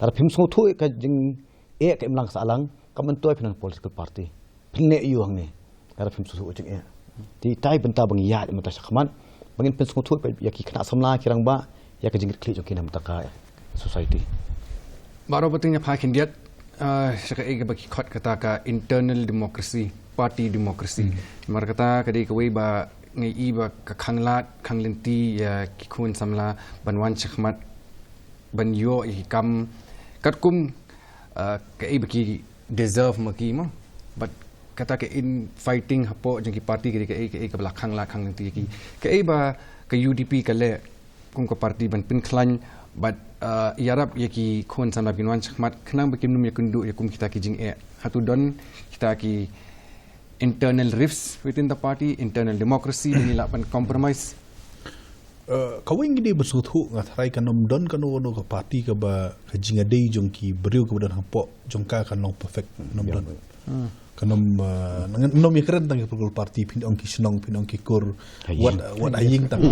Lada phim sngewthuh ïa ka jing eh ka imlang ka sahlang, ka myntoi phin don political party, phin neh ïa u hangne. Lada phim sngewthuh ka jingeh. Te itai bynta ba ngi ïaid mynta shakhmat, ba ngin pynsngewthuh ïa ki khynnah samla ki rangbah ïa ka jingkitkhlieh jong ki na bynta ka society. Baroh ba teng ïa pha khyndiat, ah, sha kaei kaba ki khot kata ka internal democracy, party democracy. Namar kata ka dei kawei ba ngi i ba ka khanglad khanglynti ïa ki khun samla ban wan shakhmat, ban ïoh ïa ki kam katkum, ah, kaei ba ki deserve ma ki mo. Bad kata ka infighting hapoh jong ki party ka dei kaei kaei kaba la khanglad khanglynti ïa ki. Kaei ba ka U D P ka leh kum ka party ban pynkhlaiñ bad, ah, ïarap ïa ki khun samla ba kin wan shakhmat khnang ba kim nym ïakynduh ïa kum kita ki jingeh? Hato don kita ki internal rifts within the party, internal democracy, ba ngi lah ban compromise? Eh, kawei ngi dei ban sngewthuh, nga tharai kan ym don kano kano ka party kaba ka jingïadei jong ki briew kaba don hapoh jong ka kan long perfect, kan ym don. Kan ym, eh, kan ym ïakren tang ki political party, phin ong ki shnong, phin ong ki kur, wat, wat ha ïing tang,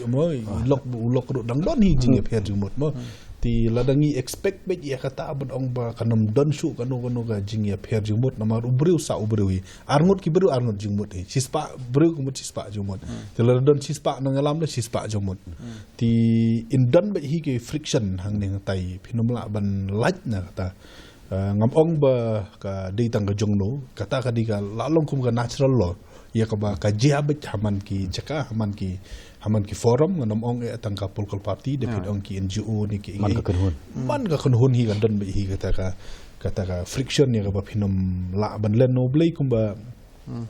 mo, i lok, u lok ruh dang don hi jingïapher jingmut mo. Te lada ngi expect beit ïa kata ban ong ba kan ym don shuh kano kano ka jingïapher jingmut, namar u briew sah u briew hi. Arngut ki briew arngut jingmut hi. Shispah briew ki mut shispah jingmut. Te lada don shispah nongïalam leh shispah jingmut. Te yn don beit hi ki friction hangne hangtai, phin ym lah ban lait na kata. Eh, ngam ong ba ka dei tang ka jong no, kata ka dei ka la long kum ka natural law. Ïa kaba ka jia beit ha man ki jaka, ha man ki, ha man ki forum, ngan ym ong eh tang ka political party, da phin ong ki N G O ne ki man ka kynhun. Man ka kynhun hi ka don beit hi kata ka, kata ka friction ïa kaba phin ym lah ban len, no, balei kumba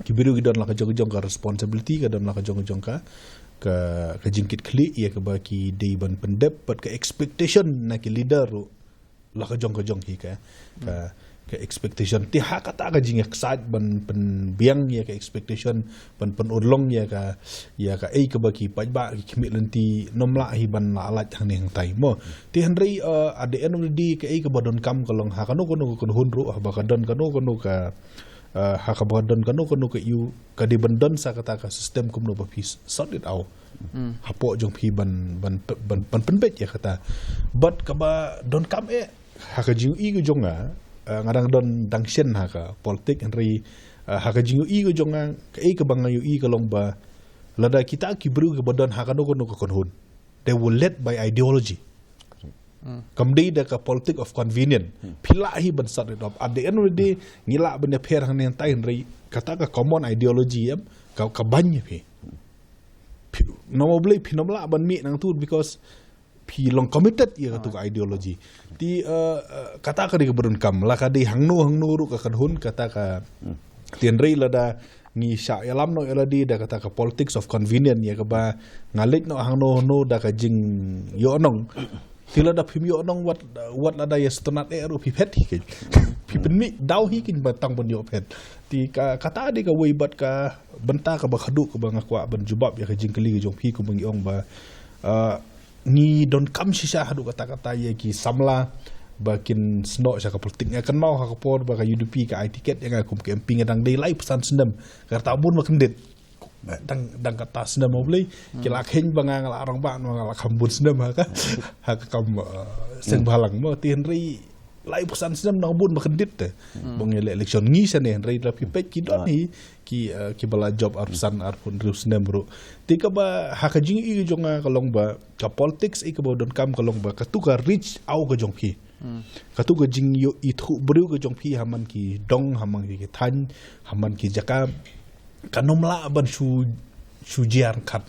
ki briew ki don la ka jong ka jong ka responsibility, ka don la ka jong ka jong ka, ka, ka jingkitkhlieh ïa kaba ki dei ban pyndep, bad ka expectation na ki leader ruh la ka jong ka jong hi ka, ka, ka expectation. Te ha kata ka jingïaksaid ban pynbiang ïa ka expectation, ban pynurlong ïa ka, ïa kaei kaba ki paidbah ki khmih lynti, ym lah hi ban la lait hangne hangtai mo. Te hynrei, uh, at the end of the day, kaei kaba donkam ka long ha kano kano ka kynhun ruh, haba ka don kano kano ka, uh, ha kaba ka don kano kano ka ïew, ka dei ban don sa kata ka system kumno ba phi sort it out. Hapoh jong phi ban, ban, ban, ban pynbeit ïa kata. But kaba donkam eh, ha ka jingïohi ka jong nga, uh, nga dang don dang shen ha ka politik, hynrei, uh, ha ka jingïohi ka jong nga, kaei kaba nga ïohi ka long ba, lada kita ki briew kiba don ha kano kano ka kynhun, they were led by ideology. Kam dei da ka politic of convenience. Phi lah hi ban sort it out. At the end of the day, ngi lah ban ïapher hangne hangtai, hynrei kata ka common ideology em, ka, ka ban ïa phi. Phi, namar balei phi ym lah ban mih nangtu, because phi long committed ïa katu ka ideology. Te, uh, uh, kata ka dei kaba donkam, la ka dei hangno hangno ruh ka kynhun, kata ka. Te hynrei lada ngi shah ïalam noh ïa lade da kata ka politics of convenience, ïa kaba nga leit noh hangno hangno da ka jingïohnong. Te lada phim ïohnong, wat, wat lada ïa sngewtynnat eh ruh phi phet hi kein. Phi pynmih daw hi kein ba tang ban ïoh phet. Te ka, kata dei kawei bad ka bynta kaba khadduh kaba nga kwah ban jubab ïa ka jingkylli ka jong phi, kumba ngi ong ba, uh, ngi donkam shisha haduh katta katta ïa ki samla ba kin snoh sha ka politik. Nga kynmaw ha ka por ba ka U D P ka ai tiket ïa nga kum ka M P, nga dang dei laiphew san snem. Kata bun ba kyndit. Dang, dang kata snem, mo balei ki la kheiñ ba nga, nga la rangbah, nga la kham bun snem ha ka, ha ka kam, uh, seng bhalang mo. Te hynrei laiphew san snem nang bun ba kyndit te. Ba ngi leh election ngi shane, hynrei la phi peit ki don hi ki, uh, kiba la jop arphew san, arphew hynriew snem ruh. Te kaba ha ka jingïohi ka jong nga ka long ba ka politics, eh, kaba donkam ka long ba katu ka reach out ka jong phi, katu ka jingïohi ithuh briew ka jong phi ha man ki dong, ha man ki thaiñ, ha man ki jaka, kan ym lah ban shu, shu jia ryngkat.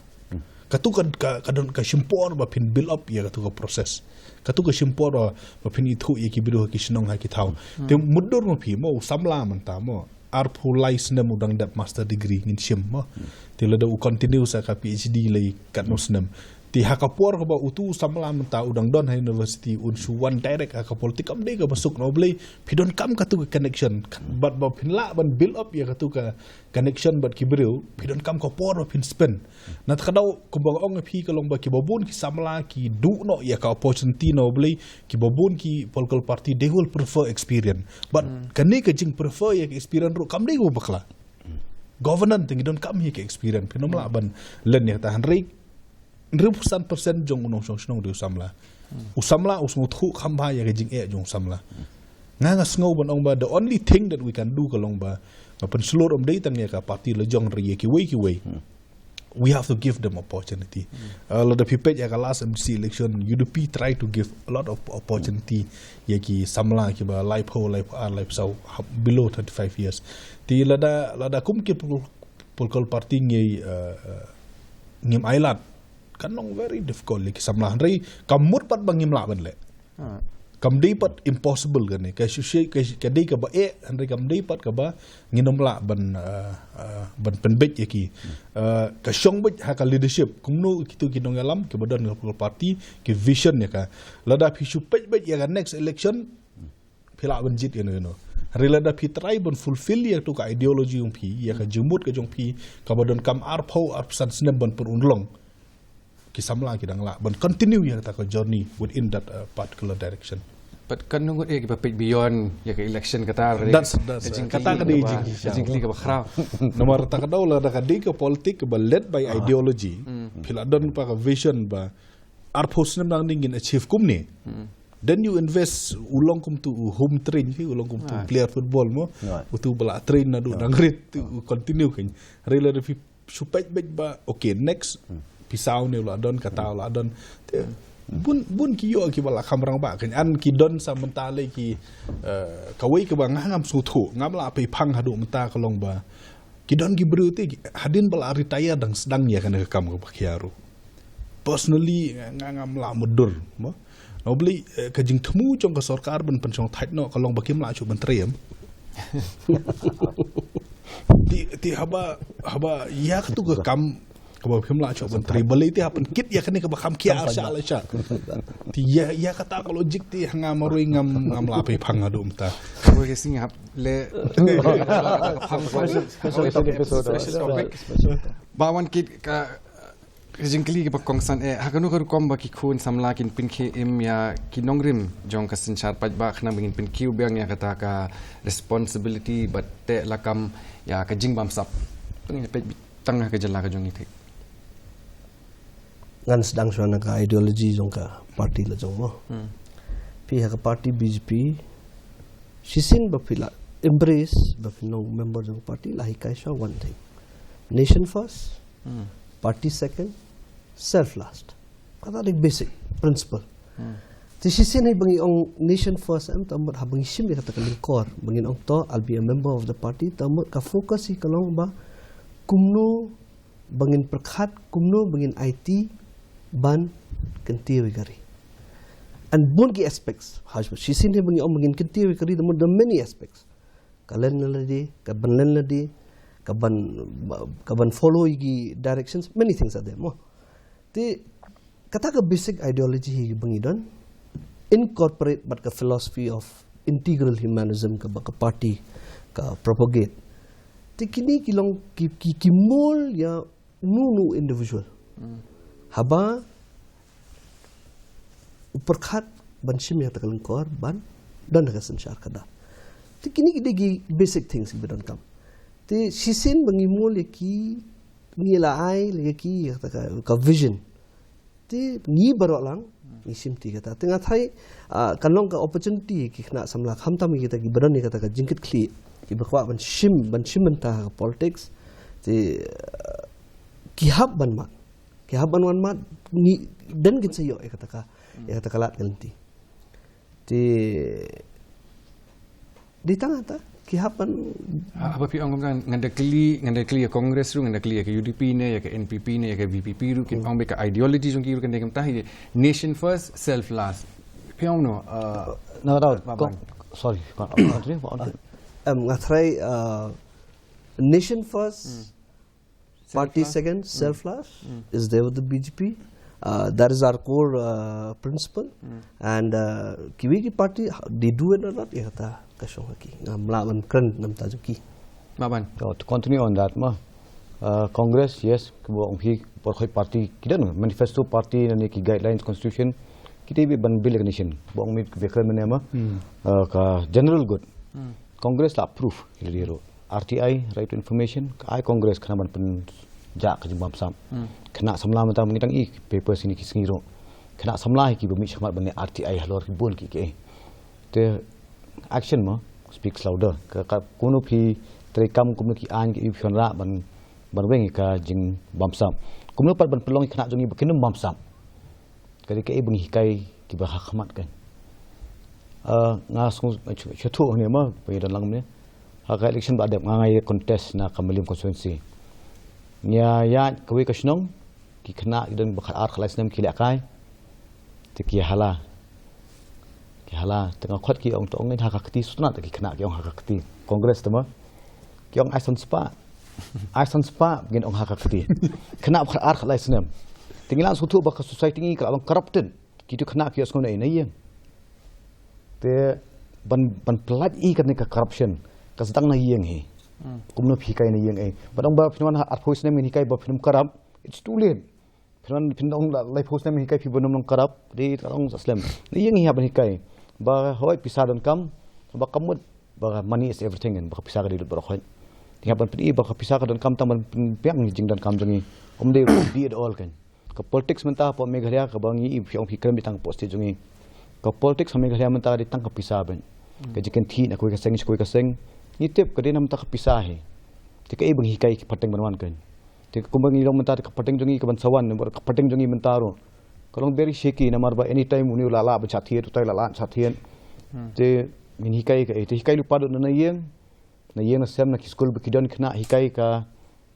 Katu ka, ka, ka don ka shim por ba phin build up ïa katu ka process. Katu ka shim por ba, ba phin ithuh ïa ki briew ha ki shnong ha ki thaw. Te mutdur ma phi mo, u samla mynta mo, arphew lai snem u dang dep master degree ngin shim mo. Te lada u continue sa ka P H D lei katno snem. Te ha ka por kaba utu u samla mynta u dang don ha university, un shu wan direct ha ka politik, kam dei kaba suk, namar balei phi donkam katu ka connection. Bad ba phin lah ban build up ïa katu ka connection bad ki briew, phi donkam ka por ba phin spend. Na kata ka daw, kumba nga ong ïa phi ka long ba kiba bun ki samla ki duh noh ïa ka opportunity, namar balei kiba bun ki political party, they will prefer experience. But kane ka jing prefer ïa ka experience ruh kam dei kaba bakla. Governance te ngi donkam ïa ka experience, phin ym lah ban len ïa kata. Hynrei hynriewphew san percent jong u nongshong shnong u dei u samla. U samla u sngewthuh kham bha ïa ka jingeh jong u samla. Nga, nga sngew ban ong ba the only thing that we can do ka long ba nga pynshlur, ym dei tang ïa ka party la jong, hynrei ïa kiwei kiwei. We have to give them opportunity. Uh, lada phi peit ïa ka last M D C election, U D P try to give a lot of opportunity ïa ki samla kiba laiphew, laiphew ar, laiphew saw, ha, below thirty-five years. Te lada, lada kum ki pol-, political party ngi, uh, uh, ngim ailad, kan long very difficult ïa ki samla, hynrei kam mut pat ba ngim lah ban leh. Kam dei pat impossible kane. Ka shisha, ka, ka dei kaba eh, hynrei kam dei pat kaba ngin ym lah ban, uh, uh, ban pynbeit ïa ki. Uh, ka shong beit ha ka leadership. Kumno kitu ki nongïalam kiba don ka political party, ki vision ïa ka. Lada phi shu peit beit ïa ka next election, phi lah ban jied ïano ïano. Hynrei lada phi try ban fulfill ïa tu ka ideology jong phi, ïa ka jingmut ka jong phi, kaba donkam arphew, arphew san snem ban pynurlong, ki samla ki dang lah ban continue ïa kata ka journey within that, uh, particular direction. But kan ngut ïa kiba peit beyond ïa ka election kata. That's, that's, ka jingkylli kata ka dei kaba, jingkylli, ka jingkylli kaba khraw. Namar kata ka daw, lada ka dei ka politik kaba led by ideology, phi la don pat ka vision ba arphew snem nangne ngin achieve kumne. Then you invest, u long kum tu u home train phi, u long kum tu player football mo. Utu ba la train naduh dang rit, u continue kein. Hynrei lada phi shu peit beit ba, okay, next, pisa une u la don, kata u la don. Te bun, bun ki ïoh kiba la kham rangbah kein. An ki don sa mynta lei ki, eh, kawei kaba nga ngam sngewthuh, ngam lah peit phang haduh mynta ka long ba ki don ki briew te, hadien ba la retire dang sdang ïa kane ka kam kaba khia ruh. Personally, nga, nga ngam lah mutdur mo. Namar balei, eh, ka jingthmu jong ka sorkar ban pynshong thait noh ka long ba kim lah shuh ban trei em. Te, te haba, haba ïa katu ka kam Kaba phim lah chok ban tribal te hapdeng kit ïa kane kaba kham khia sha la sha. Te ïa ïa kata ka logic te ha nga marwei ngam ngam lah pei phang adu mynta. Kaba ke sing hap le. Phang special episode. Ba wan kit ka jingkylli kaba kongsan eh ha kano ka rukom ba ki khun samla kin pynkhie im ïa ki nongrim jong ka synshar paidbah khnang ba ngin pynkiew biang ïa kata ka responsibility bad te lakam ïa ka jingbamsap. Tang ïa peit tang ha ka jylla ka jong ngi thik. Ngan sdang shuwa na ka ideology jong ka party la jong mo. Phi ha ka party B J P shisien ba phi la embrace ba phi nong member jong ka party la hikai shuwa one thing. Nation first, party second, self last. Kata dei basic principle. Te shisien hi ba ngi ong nation first em ta mut ha ba ngi shim ïa kata ka lyngkor ba ngin ong to I'll be a member of the party ta mut ka focus hi ka long ba kumno ba ngin pyrkhat kumno ba ngin aiti ban kyntiew ïa ka ri. And bun ki aspects ha shisien hi ba ngi ong ba ngin kyntiew ïa ka ri ta mut there are many aspects. Ka len na lade ka ban len lade ka ban ka ban follow ïa ki directions, many things are there mo. Te kata ka basic ideology hi ba ngi don incorporate bad ka philosophy of integral humanism kaba ka party ka propagate. Te kine ki long ki ki ki mul ïa nu nu individual haba u pyrkhat ban shim ïa kata ka lyngkor ban don ka synshar khadar. Te kine ki dei ki basic things kiba donkam. Te shisien ba ngi mul ïa ki ngi la ai ïa ki ïa kata ka vision. Te ngi baroh lang ngi shim ti kata. Te nga thai kan long ka opportunity ki khynnah samla khamtam ïa kita kiba don ïa kata ka jingkitkhlieh kiba kwah ban shim ban shim bynta ha ka politics. Te ki hap ban mad ki hap ban wan mad ngi den kin sa ïoh ïa kata ka ïa kata ka lad ka lynti. Te di tang ata ki hap ban. Haba phi ong kumta ngan da kylli ngan da kylli ïa Congress ruh ngan da kylli ïa ka U D P ne ïa ka N P P ne ïa ka V P P ruh kin ong ba ka ideology jong ki ruh kan dei kumta hi nation first self last. Phi ong no. No doubt. Sorry. Em nga try nation first. Party second, self last is there with the B J P. Uh, that is our core uh, principle. And uh, kiwi ki party, they do it or not, ïa kata ka shong ha ki. Ngam lah ban kren namta jong ki. Maban. So, to continue on that ma. Uh, Congress, yes, kiba ong hi por khoi party ki don manifesto party na ki guidelines constitution kita bi ban bill recognition. Ba ong mit kiba kren ma. Uh, ka general good. Congress la approve ila diro. R T I, Right to Information, ka ai Congress khnang ban pynjah ka jingbamsap. Khynnah samla mynta mynta ngi tang i paper sini ki sngi ruh. Khynnah samla hi kiba mih shakhmat ban leh R T I halor ki bun ki ki. Te action ma speaks louder. Ka ka kumno phi treikam kumno ki aiñ ki i phi wanrah ban ban weng ka jingbamsap. Kumno pat ban pynlong khynnah jong ngi ba kin ym bamsap. Ka dei kaei ba ngi hikai kiba ha khmat kan. Nga sngewthuh ne ma ba ïa don lang ne ha ka election ba dep nga ngai contest na ka Mylliem constituency. Ngi ïa kawei ka shnong ki khynnah ki don ba khat ar khat lai snem ki lehkai. Te ki hala ki hala te nga khot ki ong to ong ha ka kti sutna te ki khynnah ki ong ha ka kti Congress te ma. Ki ong ai san spah. Ai san spah ngin ong ha ka kti. Khynnah ba khat ar khat lai snem. Te ngi la sngewthuh ba ka society ngi ka la long corrupted. Kitu khynnah ki ïohsngew na ïing. Te ban ban pynlait ïa kane ka corruption ka sdang na ïing hi. Kumno phi hikai na ïing ei. Ba dang ba phin wan ha arphew snem ngin hikai ba phin ym corrupt. It's too late. Phin wan phin dang laiphew snem hikai phi ban ym corrupt. Dei ka long sa slem. Na ïing hi ha ban hikai. Ba hoi pisa donkam ba ka mut ba money is everything ba ka pisa ka dei lut baroh hoi. Te ha ban phi ba ka pisa ka donkam tang ban pynbiang jingdonkam jong ngi. Ym dei ruh di at all kan. Ka politics mynta hapoh Meghalaya kaba ngi i phi ong phi kren beit tang hapoh state jong ngi. Ka politics ha Meghalaya mynta ka dei tang ka pisa ban. Ka jingkynthih na kawei ka seng sha kawei ka seng. Ngi tip ka dei na mynta ka pisa hi. Te kaei ba ngi hikai ki pateng ban wan kan. Te kumba ngi long mynta te ka pateng jong ngi ka ban sa wan ne ka pateng jong ngi mynta ruh. Ka long very shaky namar ba anytime uni u la lah ban shah thied utai u la lah shah thied. Te ngin hikai kaei te hikai lypa duh na ïing. Na ïing na sem na ki skul ba ki don khynnah hikai ka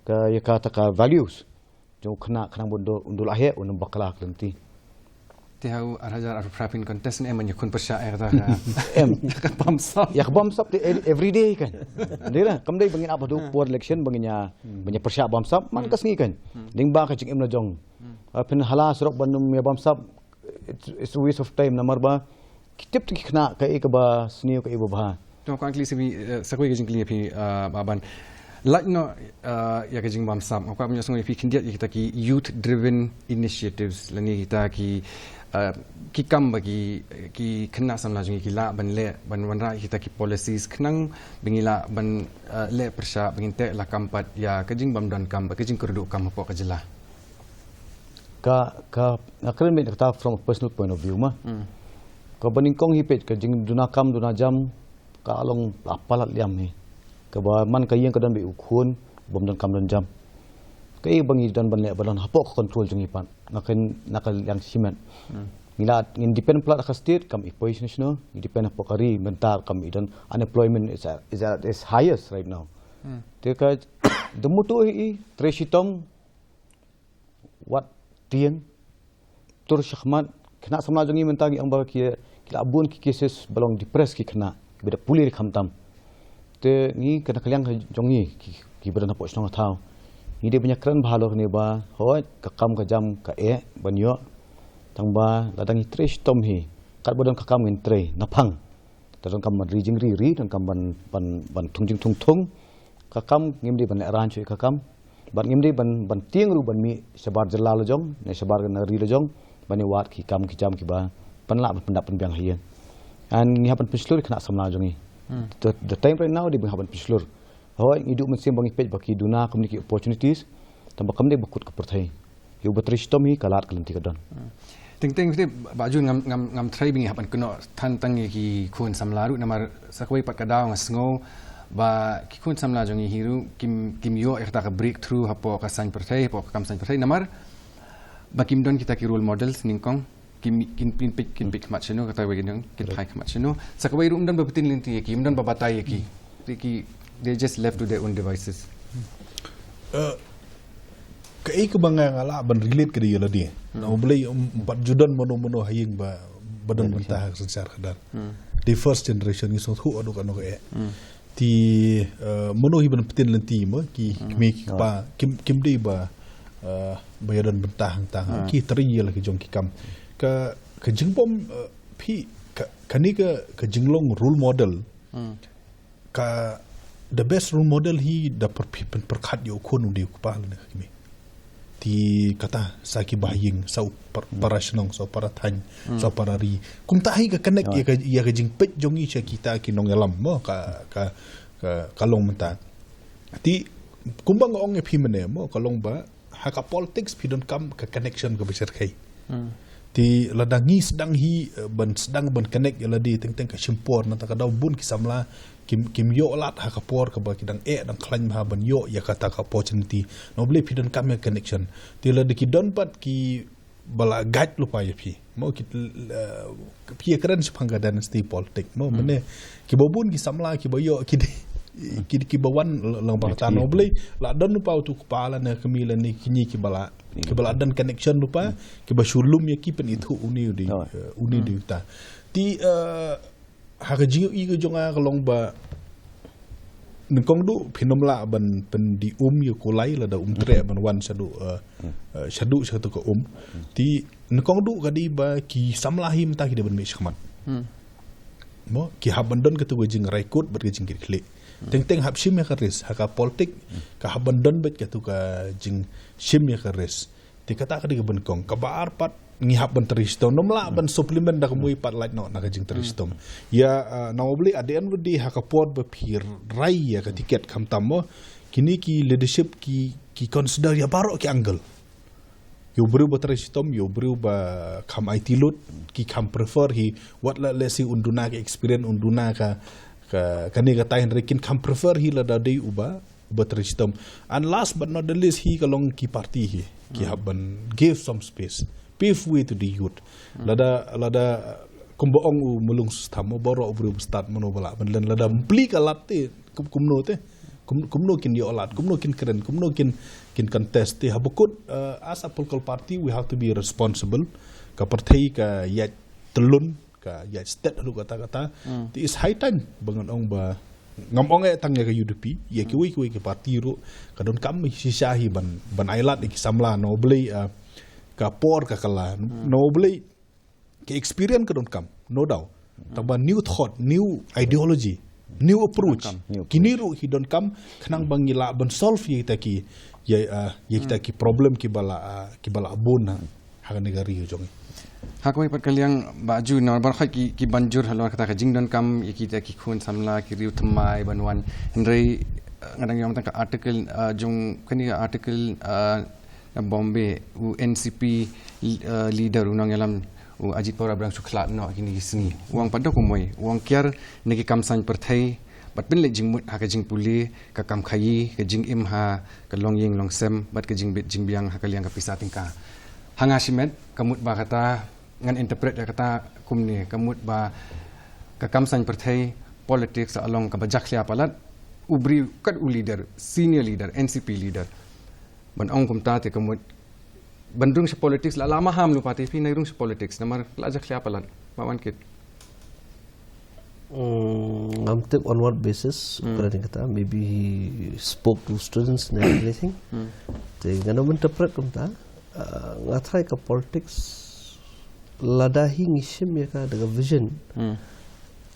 ka ïa kata ka values. Jong u khynnah khnang ba un dei un dei u la heh un ym bakla ka lynti. Te ha u ar hajar arphew phra phin contest ne em ïa khun pyrshah ïa kata ka em. Ka bamsap. Ïa ka bamsap te ev- everyday kan. Dei la kam dei ba ngin ap haduh por election ba ngin ïa ba ngin ïa pyrshah bamsap man ka sngi kan. Ding ba ka jingim la jong. Ah, phin hala surok ban ym ïa bamsap. It's, it's a waste of time namar ba ki tip te ki khynnah kaei kaba sniew kaei ba bha. To kwah kylli sa phi, eh, sa kawei ka jingkylli ïa phi, eh, Bah Ban. Lait noh, eh, ïa ka jingbamsap. Nga kwah ban ïohsngew ïa phi khyndiat ïa kita ki youth driven initiatives lane kita ki, eh, ki kam ba ki, ki khynnah samla jong ngi ki lah ban leh ban wanrah ïa kita ki policies khnang ba ngi lah ban, eh, leh pyrshah ba ngin teh lakam pat ïa ka jingbymdonkam bad ka jingkyrduh kam hapoh ka jylla. Ka, ka, nga kren beit kata from a personal point of view ma. Ka ba nyngkong hi peit ka jingduna kam duna jam ka long la palat liam hi. Ka ba man ka ïing ka don beit u khun bym don kam don jam. Kaei ba ngi don ban leh ba don hapoh ka control jong ngi pat. Na ka, na ka liang shimet. Ngi la ngin depend palat ha ka state kam i poi shano shano, ngi depend hapoh ka ri mynta kam i don unemployment is, is at its highest right now. Te ka da mutu hi i trei shitom wat tieng tur shakhmat khynnah samla jong ngi mynta ngi ong ba ki ki la bun ki cases ba long depressed ki khynnah ki ba da pule ri khamtam. Te ngi kane ka liang ka jong ngi ki, ki ba don hapoh shnong thaw ngi dei ban ïa kren bha lor ne ba hoi ka kam ka jam ka eh ban ïoh tang ba lada ngi trei shitom hi kat ba don ka kam ngin trei na phang. Te donkam ban ri jingri ri, donkam ban, ban, ban thung jingthung thung. Ka kam ngim dei ban leh ran shuh ïa ka kam. Ban ngim dei ban, ban tieng ruh ban mih shabar jylla la jong, ne shabar na ri la jong, ban ïa wad ki kam ki jam kiba, ban lah ban pyndap pynbiang ha ïing. And ngi hap ban pynshlur ïa khynnah samla jong ngi. The, the time right now dei ba ngi hap ban pynshlur. Hoi, ngi duh mynsiem ba ngi peit ba ki duna kumne ki opportunities, tang ba kam dei ba kut ka pyrthei. Ïa u ba trei shitom hi ka lad ka lynti ka don. Teng teng te Bah Jun ngam, ngam, ngam tharai ba ngi hap ban kynnoh than tang ïa ki khun samla ruh namar sa kawei pat ka daw nga sngew ba ki khun samla jong ngi hi ruh kim, kim ïoh ïa kata ka breakthrough hapoh ka saiñ pyrthei, hapoh ka kam saiñ pyrthei namar ba kim don kita ki role models nyngkong. Kin, kin, kin peit, kin peit khmat shano, kata wei kin, kin phai khmat shano. Sa kawei ruh ym don ba pyntin lynti ïa ki, ym don ba batai ïa ki. Te ki, they just left to their own devices. Eh, kaei kaba nga nga lah ban relate ka dei ïa lade. Na u Blei um, um pat ju don mano mano ha ïing ba, ba don bynta ha ka synshar khadar. The first generation ngi sngewthuh haduh kano kaei. Te, eh, mano hi ban pyntin lynti mo, ki kmie ki kpa, kim, kim dei ba, eh, ba ïa don bynta hangta, ki trei ïa la ki jong ki kam. Ka, ka jingbym, eh, phi, ka, kane ka, ka jinglong role model. Ka, the best role model hi da pyrkhat ïa u khun u dei u kpa lane ka kmie. Te kata, sa ki bahaïing, sa u par-, para shnong, sa u para thaiñ, sa u para ri. Kumta hi ka connect ïa ka, ïa ka jingpeit jong ngi sha kita ki nongïalam mo, ka, ka, ka, ka long mynta. Te, kumba nga ong ïa phi mynne mo, ka long ba, ha ka politics phi donkam ka connection kaba shyrkhei. Te lada ngi sdang hi, eh, ban sdang ban connect ïa lade teng teng ka shim por nangta ka daw bun ki samla kim, kim ïoh lad ha ka por kaba ki dang eh dang khlaiñ bha ban ïoh ïa kata ka opportunity. Na u Blei phi donkam ïa connection. Te lada ki don pat ki ba la guide lypa ïa phi. Mo ki, eh, phi ïa kren shaphang ka dynasty politic. Mo mynne kiba bun ki samla kiba ïoh ki, ki, kiba wan lang bad kata na u Blei. La don lypa utu u kpa lane kmie lane kñi kiba la kiba la don connection lypa, kiba shu lum ïa ki pynithuh une u dei, eh, une u dei uta. Te, eh, ha ka jingïohi ka jong nga ka long ba nyngkong duh phin ym lah ban pyndih um ïa u kulai lada um treh ban wan shaduh, eh, eh, shaduh sha katu ka um. Te nyngkong duh ka dei ba ki samla hi mynta ki dei ban mih shakhmat. Mo ki hap ban don katu ka jingrai kut bad ka jingkitkhlieh. Teng teng hap shim ïa ka risk ha ka politik ka hap ban don bad katu ka jingshim ïa ka risk. Te kata ka dei kaba nyngkong. Kaba ar pat ngi hap ban trei shitom. Ym lah ban supplement da ka mui pat lait noh na ka jingtrei shitom. Ïa, ah, na u Blei at the end of the day ha ka por ba phi rai ïa ka tiket khamtam mo. Kine ki leadership ki, ki consider ïa baroh ki angle. Ïa u briew ba trei shitom, ïa u briew ba kham aiti lut, ki kham prefer hi, wat la lehse un duna ka experience, un duna ka, ka, kane katai hynrei kin kham prefer hi lada dei uba, uba trei shitom. And last but not the least hi ka long ki party hi, ki hap ban give some space, pave way to the youth. Lada, lada kumba ong u Mahlun Stam, baroh u briew ba stad mano ba lah ban len, lada ym plie ka lad te, kum, kumno te. Kum, kumno kin ïoh lad, kumno kin kren, kumno kin, kin contest te. Haba kut, eh, as a political party, we have to be responsible. ka pyrthei ka ïaid tylun, ka ïaid stet ruh kata kata. Hmm. Te is high time ba ngan ong ba ngam ong eh tang ïa ka U D P, ïa kiwei kiwei ki party ruh ka donkam shisha hi ban, ban ailad ïa ki samla, namar balei, ah, ka por ka kylla, namar balei ka experience ka donkam, no doubt. Tang ba new thought, new ideology, new approach. Donkam, new approach. Kine ruh hi donkam khnang ba ngi lah ban solve ïa kita ki, ïa, ah, ïa kita ki problem kiba la, ah, kiba la bun ha, ha kane ka ri jong ngi. Ha kawei pat ka liang Bah Jun, namar baroh ki, ki ban jur halor kata ka jingdonkam ïa kita ki khun samla, ki riew thymmai ban wan. Hynrei, ah, nga dang ïoh tang ka article, ah, jong kane ka article, ah, na Bombay, u N C P, eh, leader, u nongïalam u Ajit Pawar ba dang shu khlad noh kine ki sngi. U ong pat da kumwei, u ong kiar na ki kam saiñ pyrthei bad pynleit jingmut ha ka jingpule, ka kam khaïi, ka jingim ha ka longïing longsem bad ka jingbit jingbiang ha ka liang ka pisa tyngka. Ha nga shimet ka mut ba kata, ngan interpret ïa kata kumne, ka mut ba ka kam saiñ pyrthei, politics, ka long kaba jakhlia palat. U briew kat u leader, senior leader, N C P leader, ban ong kumta te ka mut ban rung sha politics, la la maham lypa te phi nai rung sha politics, namar la jakhlia palat. Ma wan kit. Mm, ngam tip on what basis, hmm, kata, maybe he spoke to students and everything. Hmm. Te ngan interpret kumta, ah, nga tharai ka politics lada hi ngi shim ïa ka da ka vision. Hmm.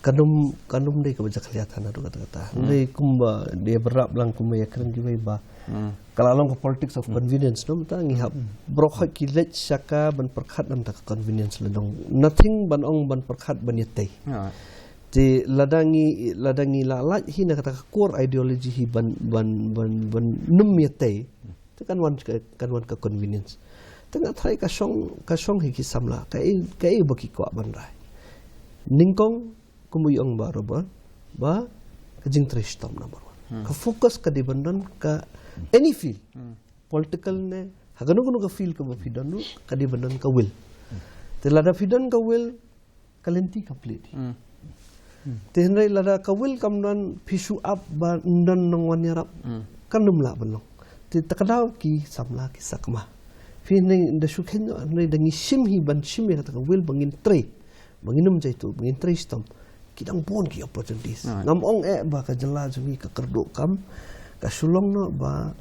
Kan ym, kan ym dei kaba jakhlia than haduh katta katta. Hmm. Dei kumba dei ba rap lang kumba ïakren kiwei ba. Hmm. Ka la long ka politics of, hmm, convenience, no, mynta ngi hap, hmm, baroh ki leit sha ka ban pyrkhat namar ka convenience la dang. Nothing ban ong ban pyrkhat ban ïatei. Ya. Te lada ngi, lada ngi la lait hi na kata ka core ideology hi ban, ban, ban, ban nym ïatei. Te kan wan ka, kan wan ka convenience. Te nga tharai ka shong, ka shong hi ki samla, kaei, kaei ba ki kwah ban rai. Nyngkong, kumba ong Bah Robert, ba ka jingtrei shitom number one. Hmm. Ka focus ka dei ban don ka any field. Hmm. Political ne, ha kano kano ka field kaba phi don ruh, ka dei ban don ka will. Hmm. Te lada phi don ka will, ka lynti ka plie. Hmm. Hmm. Te hynrei lada ka will kam don, phi shu ap ba don nongwan ïarap. Hmm. Kan ym lah ban long. Te ta ka daw ki samla ki sakma. Phi hynrei da shu kheiñ noh, hynrei da ngi shim hi ban shim ïa kata ka will ba ngin trei. Ba ngin ym jaituh, ba ngin trei shitom. Ki dang bun ki opportunities. Right. Ngam ong eh ba ka jylla jong ngi ka kyrduh kam, ka shu long noh ba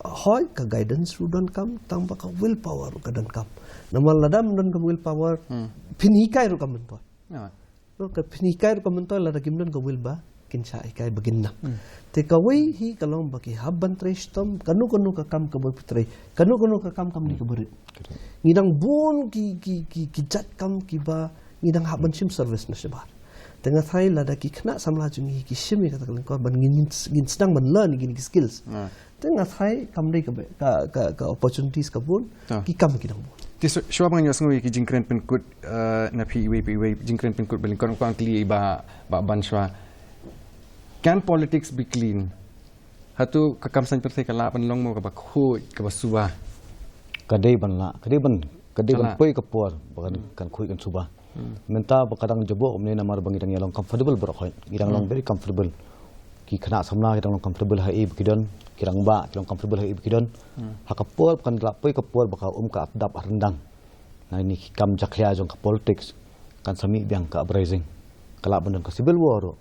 hooid ka guidance ruh donkam, tang ba ka willpower ruh ka donkam. Namar lada ym don ka willpower, hmm, phin hikai ruh kam myntoi. Right. No, ka phin hikai ruh kam myntoi lada kim don ka will ba kin shah hikai ba kin nang. Hmm. Te kawei hi ka long ba ki hap ban trei shitom, kano kano ka kam kaba phi trei, kano kano ka kam kam dei kaba rit. Correct. Ngi dang bun ki, ki, ki, ki jait kam kiba ngi dang hap ban shim service na shabar. Te nga tharai lada ki khynnah samla jong ngi ki shim ïa kata ka lyngkor ban ngin, ngin sdang ban learn ïa kine ki skills. Hmm. Te nga tharai kam dei ka, ka, ka, ka opportunities ka bun, to, ki kam ki dang bun. Te shu-, shuwa ba ngan ïohsngew ïa ki jingkren pynkut, eh, na phi iwei pa iwei, jingkren pynkut ba lyngkot, nga kwah kylli ïa i Bah, Bah Ban shuwa. Can politics be clean? Hato ka kam saiñ pyrthei ka lah ban long mo kaba khuid, kaba suba? Ka dei ban lah, ka dei ban, ka dei ban poi ka por ba kan, hmm, kan khuid kan suba. Hmm. Mynta ba ka dang jaboh kumne namar ba ngi dang ïa long comfortable baroh hoi. Ngi dang long, hmm, very comfortable. Ki khynnah samla ki dang long comfortable ha i ba ki don, ki rangbah ki long comfortable ha i ba ki don. Hmm. Ha ka por ba kan lah poi ka por ba ka um ka ap dap ha ryndang, na kine ki kam jakhlia jong ka politics, kan sa mih biang ka uprising. Ka lah ban don ka civil war ruh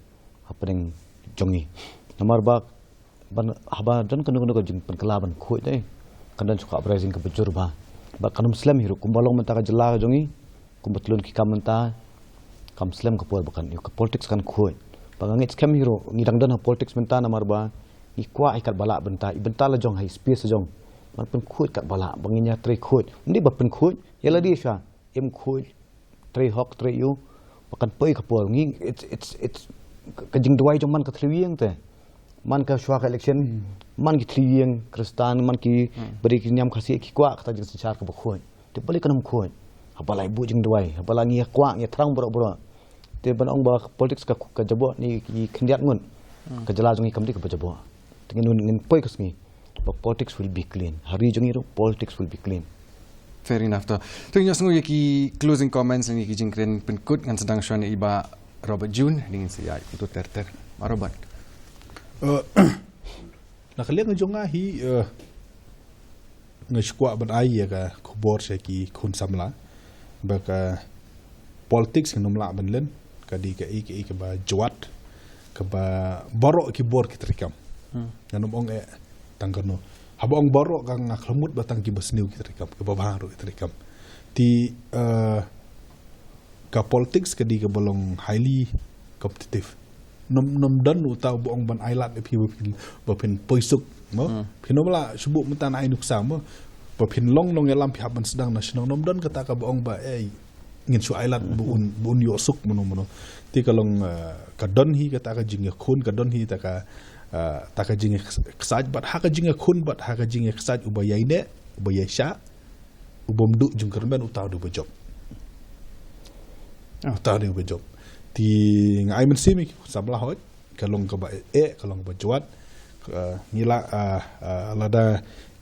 hapdeng jong ngi. Namar ba ban, haba don kano kano ka jingpynkylla ban khuid, eh, kan don shuh ka uprising kaba jur bha. Bad kan ym slem hi ruh, kumba long mynta ka jylla ka jong ngi, kumba tlun ki kam mynta, kam slem ka por ba kan, ka politics kan khuid. Ba nga ngeit skhem hi ruh, ngi dang don ha politics mynta namar ba ngi kwah ïa katba lah bynta, i bynta la jong ha i space la jong. Ban pynkhuid katba lah, ba ngin ïa trei khuid. Ym dei ba pynkhuid, ïa lade shuwa im khuid, trei hok, trei ïew, ba kan poi ka por. Ngi, it's, it's, it's, ka, ka jingduwai jong man ka thliew ïing te. Man ka shuwa ka election, hmm, man ki thliew ïing Khristan, man ki, hmm, ba dei ki niam Khasi ki kwah kata jingsynshar kaba khuid. Te balei kan ym khuid? Haba la buh jingduwai, haba la ngi ïa kwah, ngi ïa thrang baroh baroh. Te ban ong ba politics ka, ka jaboh ne ki khyndiat ngut. Hmm. Ka jylla jong ngi kam dei kaba jaboh. Te ngin, ngin poi ka sngi ba politics will be clean. Ha ri jong ngi ruh politics will be clean. Fair enough to. To ngin ïohsngew ïa ki closing comments ne ki jingkren pynkut, ngan sdang shuwa na i Bah Robert June, ngin sa ïaid kumto ter ter. Bah Robert. Eh, na ka liang jong nga hi, eh, nga shu kwah ban ai ïa ka khubor sha ki khun samla. Ba ka politics ngam lah ban len, ka dei kaei kaei kaba jwat, kaba baroh ki bor ki treikam. Ngam ong eh tang kano. Haba ong baroh ka nga khlem mut ba tang kiba sniew ki treikam, kiba bha ruh ki treikam. Te, eh, ka politics ka dei kaba long highly competitive. Ngam, ngam don uta uba ong ban ailad ïa phi ba phin, ba phin poi suk, mo? Phin ym lah shu buh mynta na ai nuksa, mo? Ba phin long nongïalam phi hap ban sdang na shnong, ngam don kata kaba ong ba, eh, ngin shu ailad ba un, ba un ïoh suk mano mano. Te ka long, eh, ka don hi kata ka jingïakhun, ka don hi ta ka, eh, ta ka jingïaksaid, bad ha ka jingïakhun bad ha ka jingïaksaid, uba ïai neh, uba ïai shah, u bym duh jingkyrmen, uta u dei uba jop. Uta u dei uba jop. Te nga ai mynsiem ïa ki khun samla, hooid, ka long kaba eh, ka long kaba jwat. Eh, ngi la, eh, eh, lada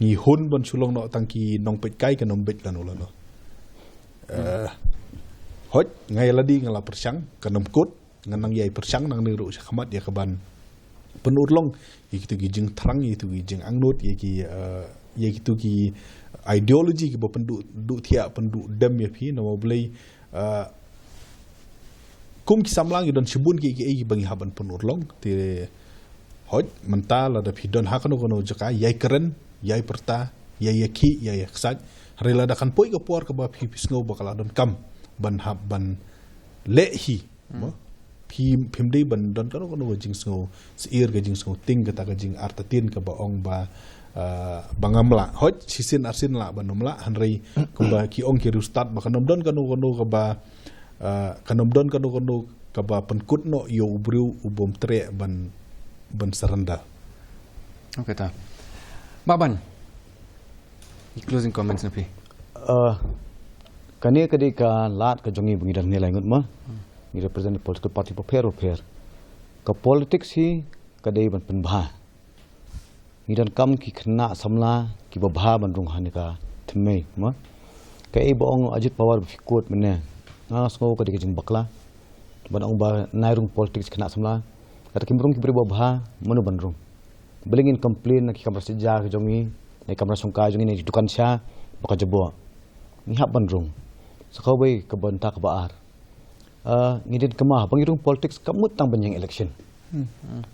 ngi hun ban shu long noh tang ki nongpeitkai, kan ym beit lano lano. Eh, hooid, nga ïa lade nga la pyrshang, kan ym kut, ngan nang ïai pyrshang nangne ruh sha khmat ïa kaban pynurlong ïa kitu ki jingthrang, ïa kitu ki jingangnud, ïa ki, eh, ïa kitu ki ideology kiba pynduh, duh thiah, pynduh dem ïa phi, namar balei, eh, kum ki samla ngi don shibun ki, ki, kiba ngi hap ban pynurlong, te hooid, mynta lada phi don ha kano kano jaka, ïai kren, ïai pyrta, ïai ïakhih, ïai ïaksaid, hynrei lada kan poi ka por kaba phi, phi sngew ba ka la donkam ban hap ban leh hi, mo? Phi, phim dei ban don kano kano ka jingsngew syiar, ka jingsngew tieng, kata ka jingartatien kaba ong ba, ah, ba ngam lah. Hooid, shisien arsien lah ban ym lah, hynrei kumba ki ong ki riewstad ba kan ym don kano kano kaba, ah, kan ym don kano kano kaba pynkut noh ïa u briew u bym treh ban, ban surrender. Okay ta. Bah Ban. Ki closing comments na phi. Uh, kane ka dei ka lad ka jong ngi ba ngi don ne lai ngut, mo. Ngi represent political party bapher bapher. Ka politics hi ka dei ban pynbha. Ngi donkam ki khynnah samla kiba bha ban rung ha kane ka thymmei, mo. Kaei ba ong Ajit Pawar ba phi quote mynne, nga sngew ka dei ka jingbakla. Ban ong ba nai rung politics khynnah samla, lada kim rung ki briew ba bha, mano ban rung? Balei ngin complain na ki kamra sitja ka jong ngi, na ki kamra shongkai jong ngi, na ki dukan sha ba ka jaboh? Ngi hap ban rung. Sa kawei, ka bynta kaba ar, ah, ngi donkam haba ngi rung politics kam mut tang ban ïeng election.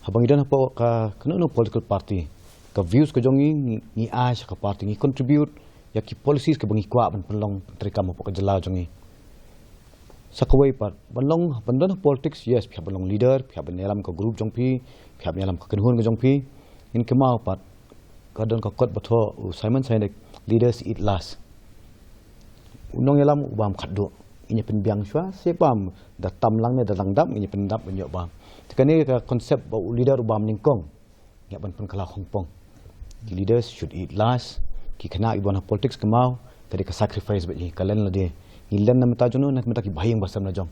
Haba ngi don hapoh ka, kano kano political party, ka views ka jong ngi, ngi, ngi ai sha ka party, ngi contribute ïa ki policies kaba ngi kwah ban pynlong, pyntreikam hapoh ka jylla jong ngi. Sa kawei pat, ban long, ban don ha politics, yes, phi hap ban long leader, phi hap ban ïalam ka group jong phi, phi hap ban ïalam ka kynhun ka jong phi. Ngin kynmaw pat, ka don ka kot ba thoh u Simon Sinek, "Leaders eat last." U nongïalam u bam khatduh. Ngin ïa pynbiang shuwa, seh bam, da tam lang ne da dang dap, ngin ïa pyndap ban ïoh bam. Te kane ka concept ba u leader u bam nyngkong, ngi hap ban pynkylla khongpong. Ki leaders should eat last. Ki khynnah kiba wan ha politics kynmaw, ka dei ka sacrifice bad ngi, ka len lade. Ngi len na bynta jong no, na bynta ki bahaïing bahasem la jong.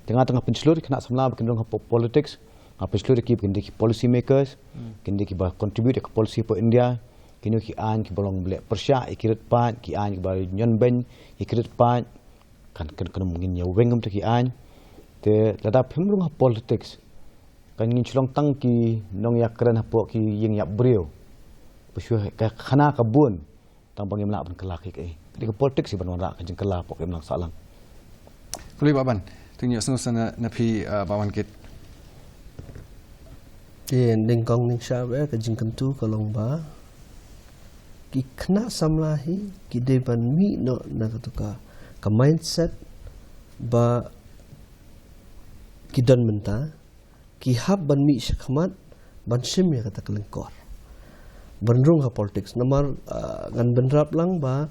Te nga tang nga pynshlur ki khynnah samla ba kin rung ha po-, politics, nga pynshlur ïa ki ba kin dei ki policy makers, kin dei kiba contribute ïa ka policy hapoh India. Kino ki aiñ kiba long ba leh pyrshah ïa ki rit paid, ki aiñ kiba ñion beiñ ïa ki rit paid, kan, kan, kan ngin ïa weng kumta ki aiñ. Te lada phim rung ha politics, kan ngin shu long tang ki nongïakren hapoh ki ïing ïap briew. Ba shu ka khana ka bun, tang ba ngim lah ban kylla kaei kaei. Ka dei ka politics hi ban wanrah ka jingkylla hapoh ka imlang sahlang. Khublei Bah Ban, to ngin ïohsngew sa na, na phi, uh, Bah Wankit. Te nyngkong nyngshap, eh, ka jingkyntu ka long ba ki khynnah samla hi ki dei ban mih noh na katu ka, ka mindset ba ki don mynta, ki hap ban mih shakhmat ban shim ïa kata ka lyngkor ban rung ha politics. Namar, ah, ngan bynrap lang ba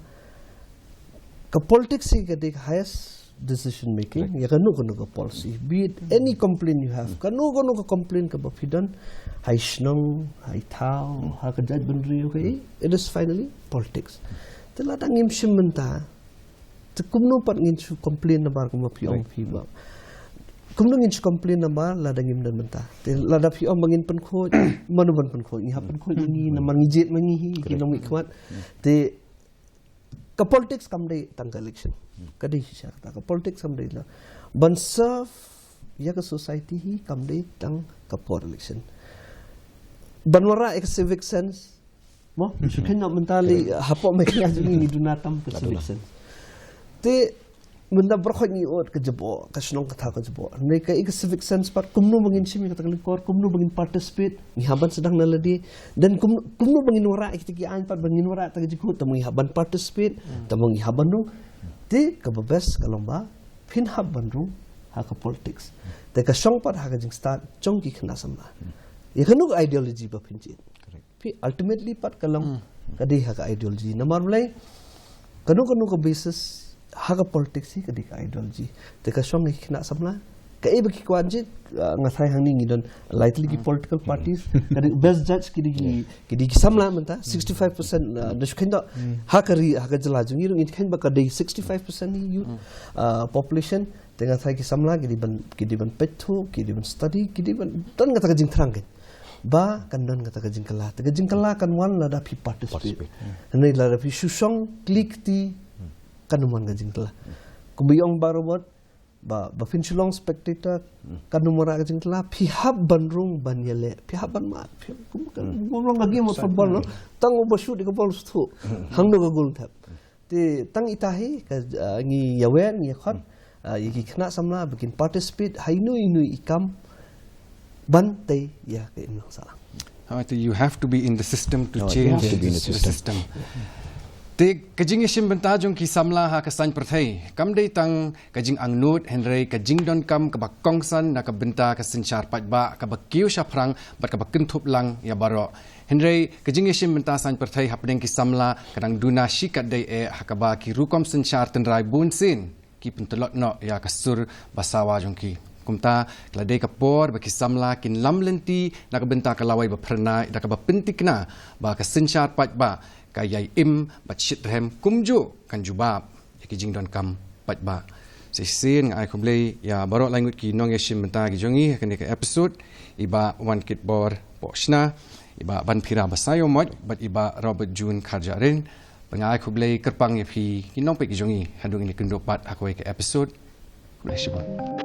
ka politics hi ka dei ka highest decision making. Correct. Ïa kano kano ka policy, be it any complaint you have, kano kano ka complaint kaba phi don, ha i shnong, ha i thaw, ha ka jaitbynriew, okay, it is finally politics. Te lada ngim shim mynta, te kumno pat ngin shu complain namar kumba phi ong phi ba. Kumno ngin shu complain namar lada ngim don mynta? Te lada phi ong ba ngin pynkhuid, mano ban pynkhuid? Ngi hap pynkhuid ïa ngi namar ngi jied ma ngi hi, ki nongmihkhmat. Te ka politics kam dei tang ka election. Ka dei shisha kata. Ka politics kam dei la ban serve ïa ka society hi, kam dei tang ka por election. Ban wanrah ïa ka civic sense, mo, shu kynnoh mynta lei, hapoh Meghalaya jong ngi ngi duna tam ka civic sense. Te Mynta baroh ngi ot ka jubor, ka shnong ka thaw ka jubor. Hynrei ka, i ka civic sense pat, kumno ba ngin shim ïa kata ka lyngkor, kumno ba ngin participate, ngi hap ban sdang na lade. Dan kum, kumno ba ngin wanrah ïa kita ki aiñ pat, ba ngin wanrah ïa ka jingkut, tangba ngi hap ban participate, tangba ngi hap ban rung. Te kaba best ka long ba phin hap ban rung ha ka politics. Te ka shong pat ha ka jingstad jong ki khynnah samla. Ïa kano ka ideology ba phin jied. Phi ultimately pat ka long ka dei ha ka ideology. Namar balei, kano kano ka basis ha ka politics hi ka dei ka ideology. Te ka shong ha ki khynnah samla. Kaei ba ki kwah jied, ah, nga tharai hangne ngi don lai tylli ki political parties. Ka dei best judge ki dei ki, ki dei ki samla mynta. Sixty-five percent, ah, da shu kheiñ da ha ka ri, ha ka jylla jong ngi ruh ngin kheiñ ba ka dei sixty-five percent hi youth, ah, population. Te nga tharai ki samla ki dei ban, ki dei ban peit thuh, ki dei ban study, ki dei ban don kata ka jingthrang kein. Ba kan don kata ka jingkylla. Te ka jingkylla kan wan lada phi participate. Participate. Hynrei lada phi shu shong kli kti, kan ym wan ka jingkylla. Kumba ong ba Robert, ba, ba phin shu long spectator, kan ym wanrah ka jingkylla, phi hap ban rung ban ïaleh, phi hap ban mad, phi kum, kan ym long ka game of football, no? Tang uba shoot ïa ka ball shu thuh. Hangno ka goal thep. Te tang ita hi ka, ah, ngi ïawer, ngi ïakhot, ah, ïa ki khynnah samla ba kin participate ha ino ino i kam ban tei ïa ka imlang sahlang. However, you have to be in the system to change the system. Te ka jingïashim bynta jong ki samla ha ka saiñ pyrthei kam dei tang ka jingangnud, hynrei ka jingdonkam kaba kongsan na ka bynta ka synshar paidbah kaba kiew shaphrang bad kaba kynthup lang ïa baroh. Hynrei ka jingïashim bynta saiñ pyrthei hapdeng ki samla ka dang duna shikatdei eh ha kaba ki rukom synshar tynrai bunsien ki pyntlot noh ïa ka sur ba sawa jong ki. Kumta ka la dei ka por ba ki samla kin lam lynti na ka bynta ka lawei ba phyrnai da kaba pynthikna ba ka synshar paidbah ka ïai im bad shitrhem kumjuh kan jubab ïa ki jingdonkam paidbah. Shisien nga ai khublei ïa baroh laingut ki nongïashim bynta ki jong ngi ha kane ka episode, i Bah Wankitbor Pohshna, i Bah Banphira Basaïawmoit bad i Bah Robert June Kharjahrin. Bad nga ai khublei kyrpang ïa phi ki nongpeit ki jong ngi haduh ngin ïakynduh pat ha kawei ka episode. Khublei shibun.